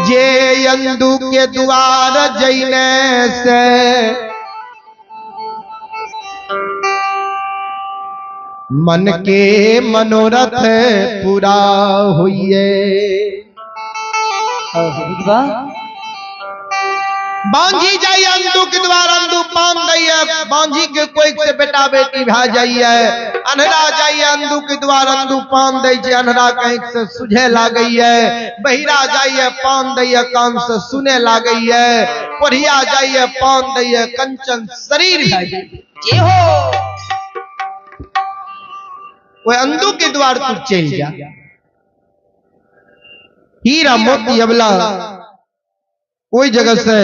जे अंदू के द्वार जैने से मन के मनोरथ पूरा होइए। बांझी जाइए अंदू के द्वार, अंदू पान दैये, बांझी के कोई से बेटा बेटी भा जाइए। अन्हरा जाइए अंदू के द्वार, अंदू पान दै छै, अन्हरा कहीं से सुझे लागैये। बहिरा जाइए पान दैये, कान से सुने लागैये। कोढ़िया जाइए पान दैये, कंचन शरीर भा जाइए। जे हो ओए अंदू के द्वार तू चल जा। हीरा मोती अबला ओई जगह से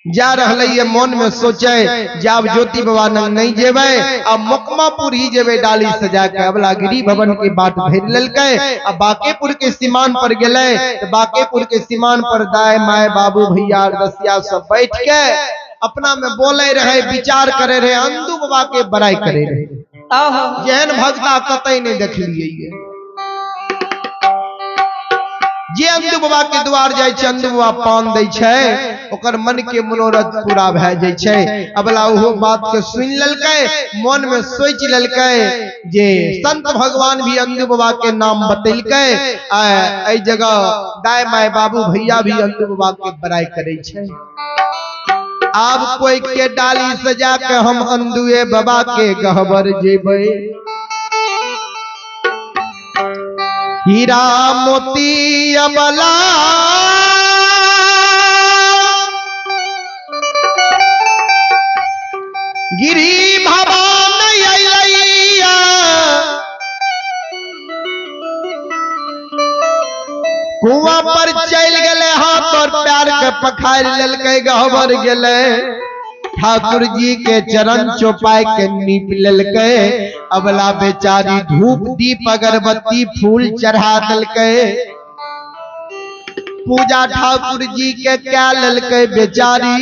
जा रहलै ये, मन में सोचे जाब ज्योति बाबा नंग नहीं जेबै, अब मोकमापुर ही जेबै डाली सजा के। अबला गिरी भवन के बाट धरि लेलकै, आ बाकेपुर के सीमान पर गेलै तो बाकेपुर के सीमान पर दाय my बाबू भैया दसिया सब बैठ के अपना में बोले रहे, विचार करे रहे, अंदू बाबा के बड़ाई करे रहे। जेहन भगता कतई नहीं देखलिए। जे अंदू बाबा के द्वार जाय छै, अंदू बाबा पान दै छै, ओकर मन के मनोरथ पूरा भए जाय छै। अबला ओहो बात के सुनि लेलकै, मन में सोचि लेलकै जे संत भगवान भी अंदू बाबा के नाम बतेलकै, आ एहि जगह दाय my बाबू भैया भी अंदू बाबा के बड़ाई करे छै। आब कोई के डाली सजा के हम अंदुए बाबा के गहबर जेबै। हीरा मोती अबला गिरी भवन अइलैया, कुआं पर चलि गेलै, हाथ और पैर के पखारि लेलकै, गहबर गेलै। ठाकुर जी के चरण चौपाई के नीप लेलकै। अबला बेचारी धूप दीप अगरबत्ती फूल चढ़ा देलकै, पूजा ठाकुर जी के कै लेलकै बेचारी।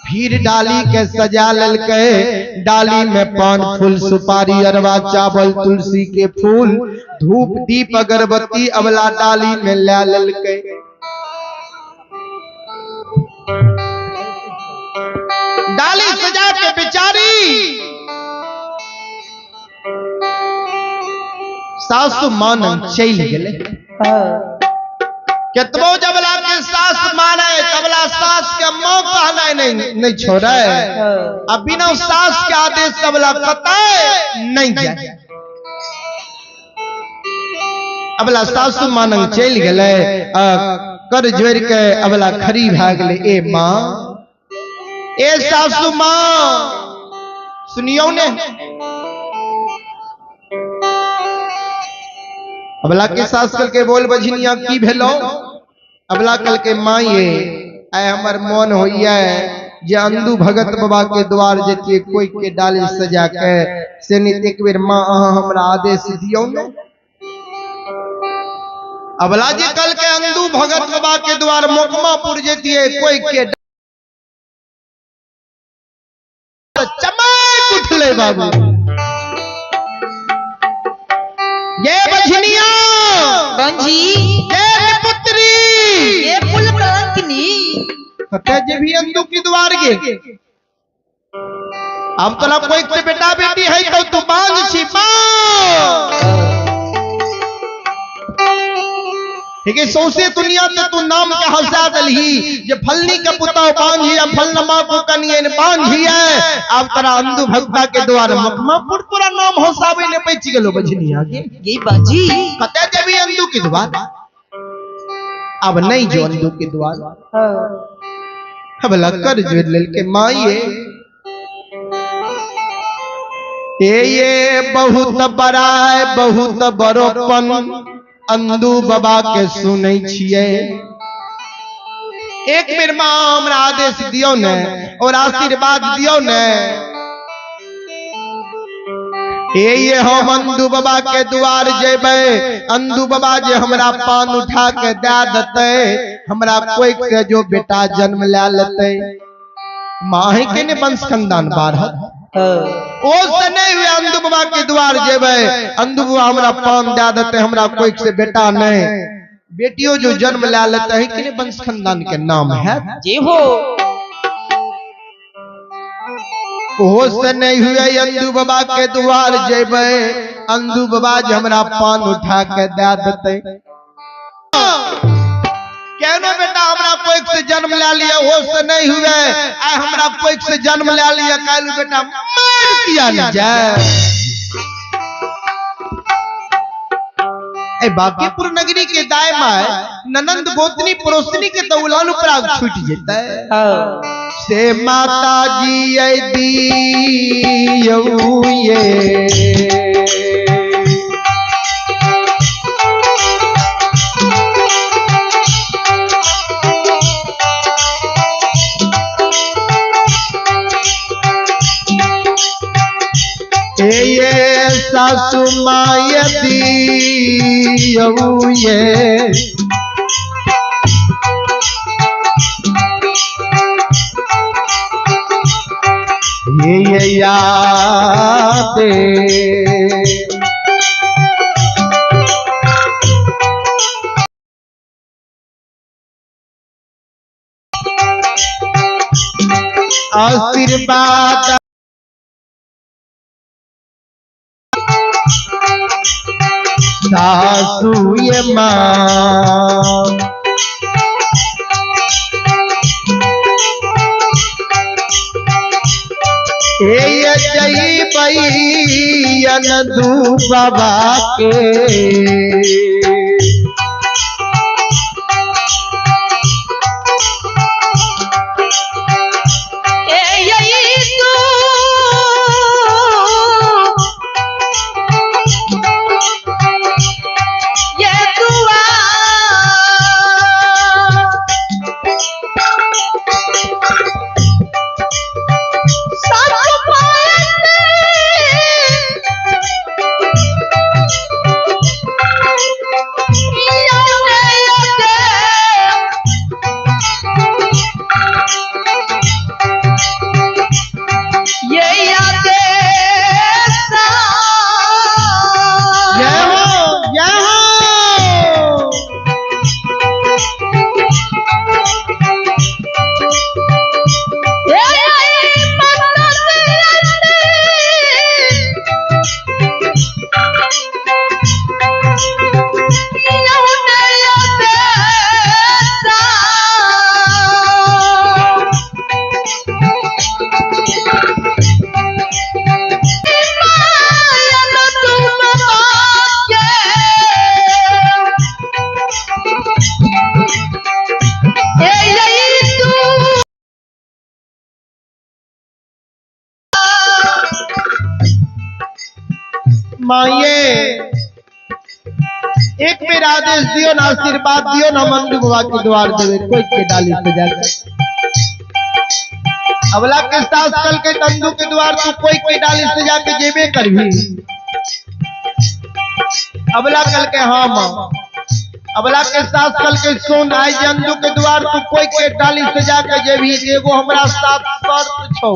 फिर डाली के सजा लेलकै, डाली में पान फूल सुपारी अरवा चावल तुलसी के फूल धूप दीप अगरबत्ती अबला डाली में लै लेलकै। डाली सजा के बेचारी सासु मानन चलि गेलै। केतबो जबला के सास माने तबला सास के मां कहनाइ नहीं छोड़े, आ बिना सास के आदेश तबला कतई नहीं जाए। अबला सासु मानन चलि गेलै, आ कर जोड़ि के अबला खड़ी भए गेलै। ए मां, ए सासु मां, सुनियौ ने। अबला के सास कल के बोल बझनिया की भेलो। अबला कल के माँ ये आय हमर मन होइए जे अंदू भगत बाबा के द्वार जतिए कोई के डाली सजा के, से नहीं एक बेर माँ अहाँ हमरा आदेश दियौ ने। अबला जे कल के अंदू भगत बाबा के द्वार मोकमापुर जतिए कोई के चमक उठले बाबू। ये बझनिया बंजी, ये पुत्री, ये कुल कलंकिनी, कते जे भी अंदू की द्वार गे। अब तोरा कोई से बेटा बेटी है तो तू बांझ छी बांझ। ठीक है, सौसे दुनिया ते तू नाम के हंसा दलही जे फलनी के पुताव बांझी या फलनमा को कनिए ने बांझी है। अब तोरा अंदू भगता के द्वार मखमापुर तोरा नाम हंसाबे ने बचि गेलो बझनिया के। ये बाजी कते जेबी अंदू के द्वार, अब नहीं जो अंदू के द्वार। अब लक्कर जोड़ लेलके माई ए ये बहुत बड़ाय बहुत बड़ोपन अंदू बाबा के सुनै छियै। एक बेर मां हमरा आदेश दियौ ने और आशीर्वाद दियौ ने। ए ये हम अंदू बाबा के द्वार जेबै, अंदू बाबा जे हमरा पान उठा के दए देतै, हमरा कोई से जो बेटा जन्म लै लेतै, माही के ने वंश खानदान बाढ़त। ओ से नहीं हुए अंधु बाबा के द्वार जेबै, अंधु बाबा हमरा पान दे देते, हमरा कोई से बेटा नहीं, बेटियों जो जन्म ले लेते हैं कि वंश खानदान के नाम है जी हो। ओहो से नहीं हुए अंधु बाबा के द्वार जेबै, अंधु बाबा जे हमरा पान उठा के दे देते। केनो बेटा हमरा कोई से जन्म ले लिया, हो से नहीं हुए, आय हमरा कोई से जन्म ले लिया, काल्हि बेटा मर किया न जाए। ए बांकीपुर नगरी के दाय my ननंद गोतनी पड़ोसनी के तो उलान उपराग छूट जेतै। से माता जी ऐ दियौ ये ये सासु my दियौ ये ये यादे आशीर्वाद सासू ये माँ ए जई बैयन दू बाबा के माये एक बेर आदेश दियो ना, आशीर्वाद दियो ना, मंदू बाबा के द्वार देवे कोई के डाली सजा के। अबला के सास कल के तंदू के द्वार तू कोई के डाली सजा के जेबे करभी। अबला कल के हाँ माँ, अबला के सास कल के सुन आई जंदू के द्वार तू कोई के डाली सजा के जेबी, एगो हमरा साथ शर्त छौ।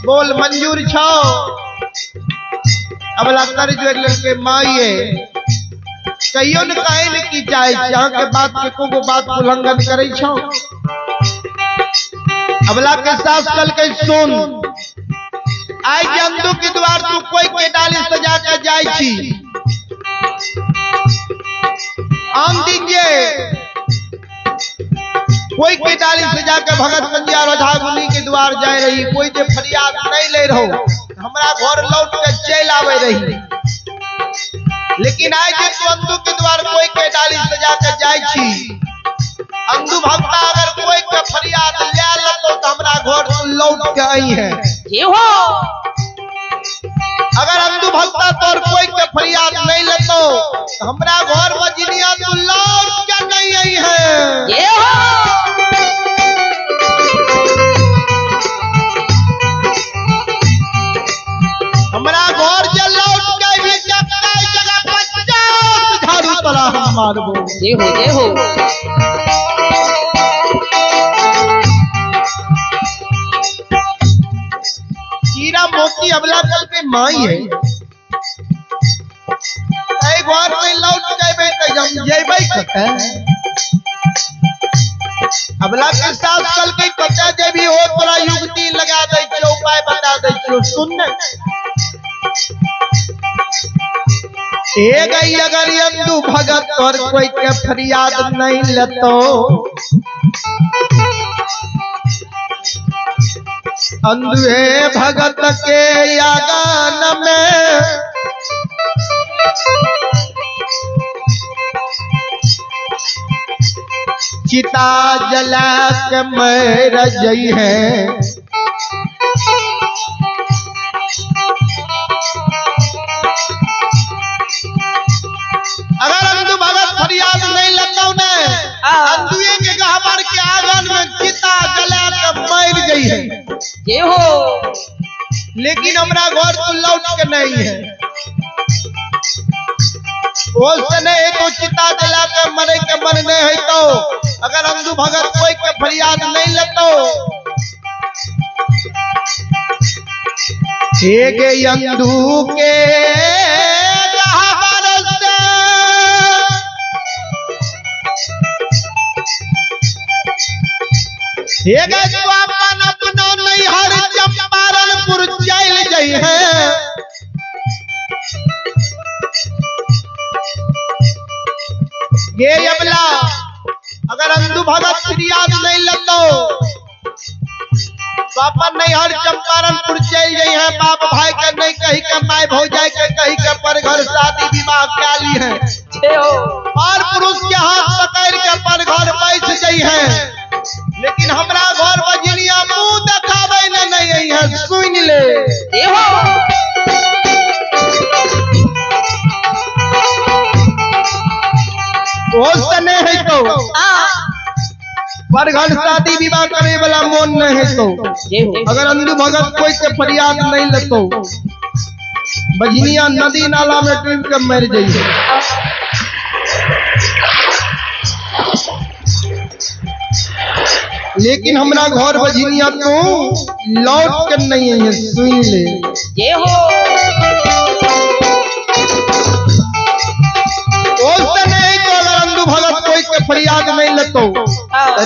बोल मंजूर छो। अबला कर जोड़ लड़के माये कहियो न काहे न की चाहे अहाँ के बात के को बात उल्लंघन करे छो। अबला के सास कल के सुन आई जंदू के द्वार तू कोई के डाली सजा के जाय छी। आम दीजिए कोई के डाली सजा के भगत पंजिया रोझा गुनी के द्वार जाए रही, कोई जे फरियाद नहीं ले रहो हमरा घर लौट के चल आवे रही। लेकिन आए जे तू अंधू के द्वार कोई के डाली सजा के जाय छी, अंधू भक्ता अगर कोई के फरियाद ले लतो तो हमरा घर लौट के आई है। जी हो। अगर अंधू भक्ता तोर कोई के फरियाद नहीं लेतो तो हमरा घर बजनिया तू लौट के नहीं आई है। जी हो। हमरा घर जे लौट के भी जगह जगह 50 झाड़ू तोरा हम मारबो। जी हो, जी हो। मोती अबला कल के माई है। एक बार नहीं लौट जेबै त हम जेबै कतऽ? अबला के सास कल के कतऽ जेबी हो, तोरा युक्ति लगा दै छियौ, उपाय बता दै छियौ, सुन ने। ए गई अगर अंधु भगत और कोई के फरियाद नहीं लेतो, अंधे भगत के आंगन में चिता जला के मर जई है। अगर अंधु भगत फरियाद नहीं लेतो ने, अंधुए के गहबर के आंगन में चिता जला के मर गई है। जय हो। लेकिन हमरा घर तो लौट के नहीं है। से नहीं है तो चिता जला के मरे के मन नहीं है तो अगर अंधु भगत कोई के फरियाद नहीं लेतो, एक अंधु के गहबर से एक तो अपन अपना नैहर चंपारणपुर चल गई है। ये अबला अगर अंधु भगत फरियाद नहीं लेतो तो अपन नैहर चंपारणपुर चल गई है। बाप भाई के नहीं कही के, my भौजाई के कही के पर घर शादी विवाह क्या ली है और पुरुष के हाथ पकड़ के पर घर बैठ गई है। लेकिन हमरा घर बजनिया मुंह देखावे ने नहीं है, सुन ले। से नहीं है तो पर घर शादी विवाह करे वाला मोन नहीं है तो अगर अंधु भगत कोई के फरियाद नहीं लेतो, बजनिया नदी नाला में डूब के मर जाइए। लेकिन हमरा घर बजनिया तो लौट के नहीं है, सुन ले। जय हो। से नहीं तो अगर अंधु भगत कोई के फरियाद नहीं लेतो,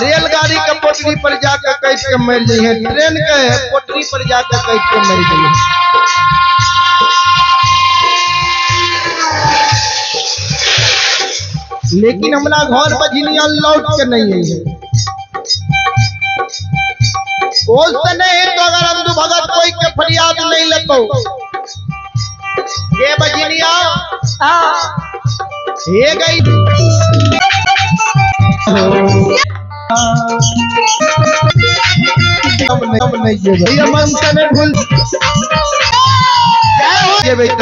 रेलगाड़ी के पटरी पर जाकर कैट के मर जाइए, ट्रेन के पटरी पर जाकर कैट के मर जाइए। लेकिन हमरा घर बजनिया लौट के नहीं है। से नहीं तो अगर अंधु भगत कोई के फरियाद नहीं लेतो, ये बजनिया ये गई। मन से नहीं भूल जेबै त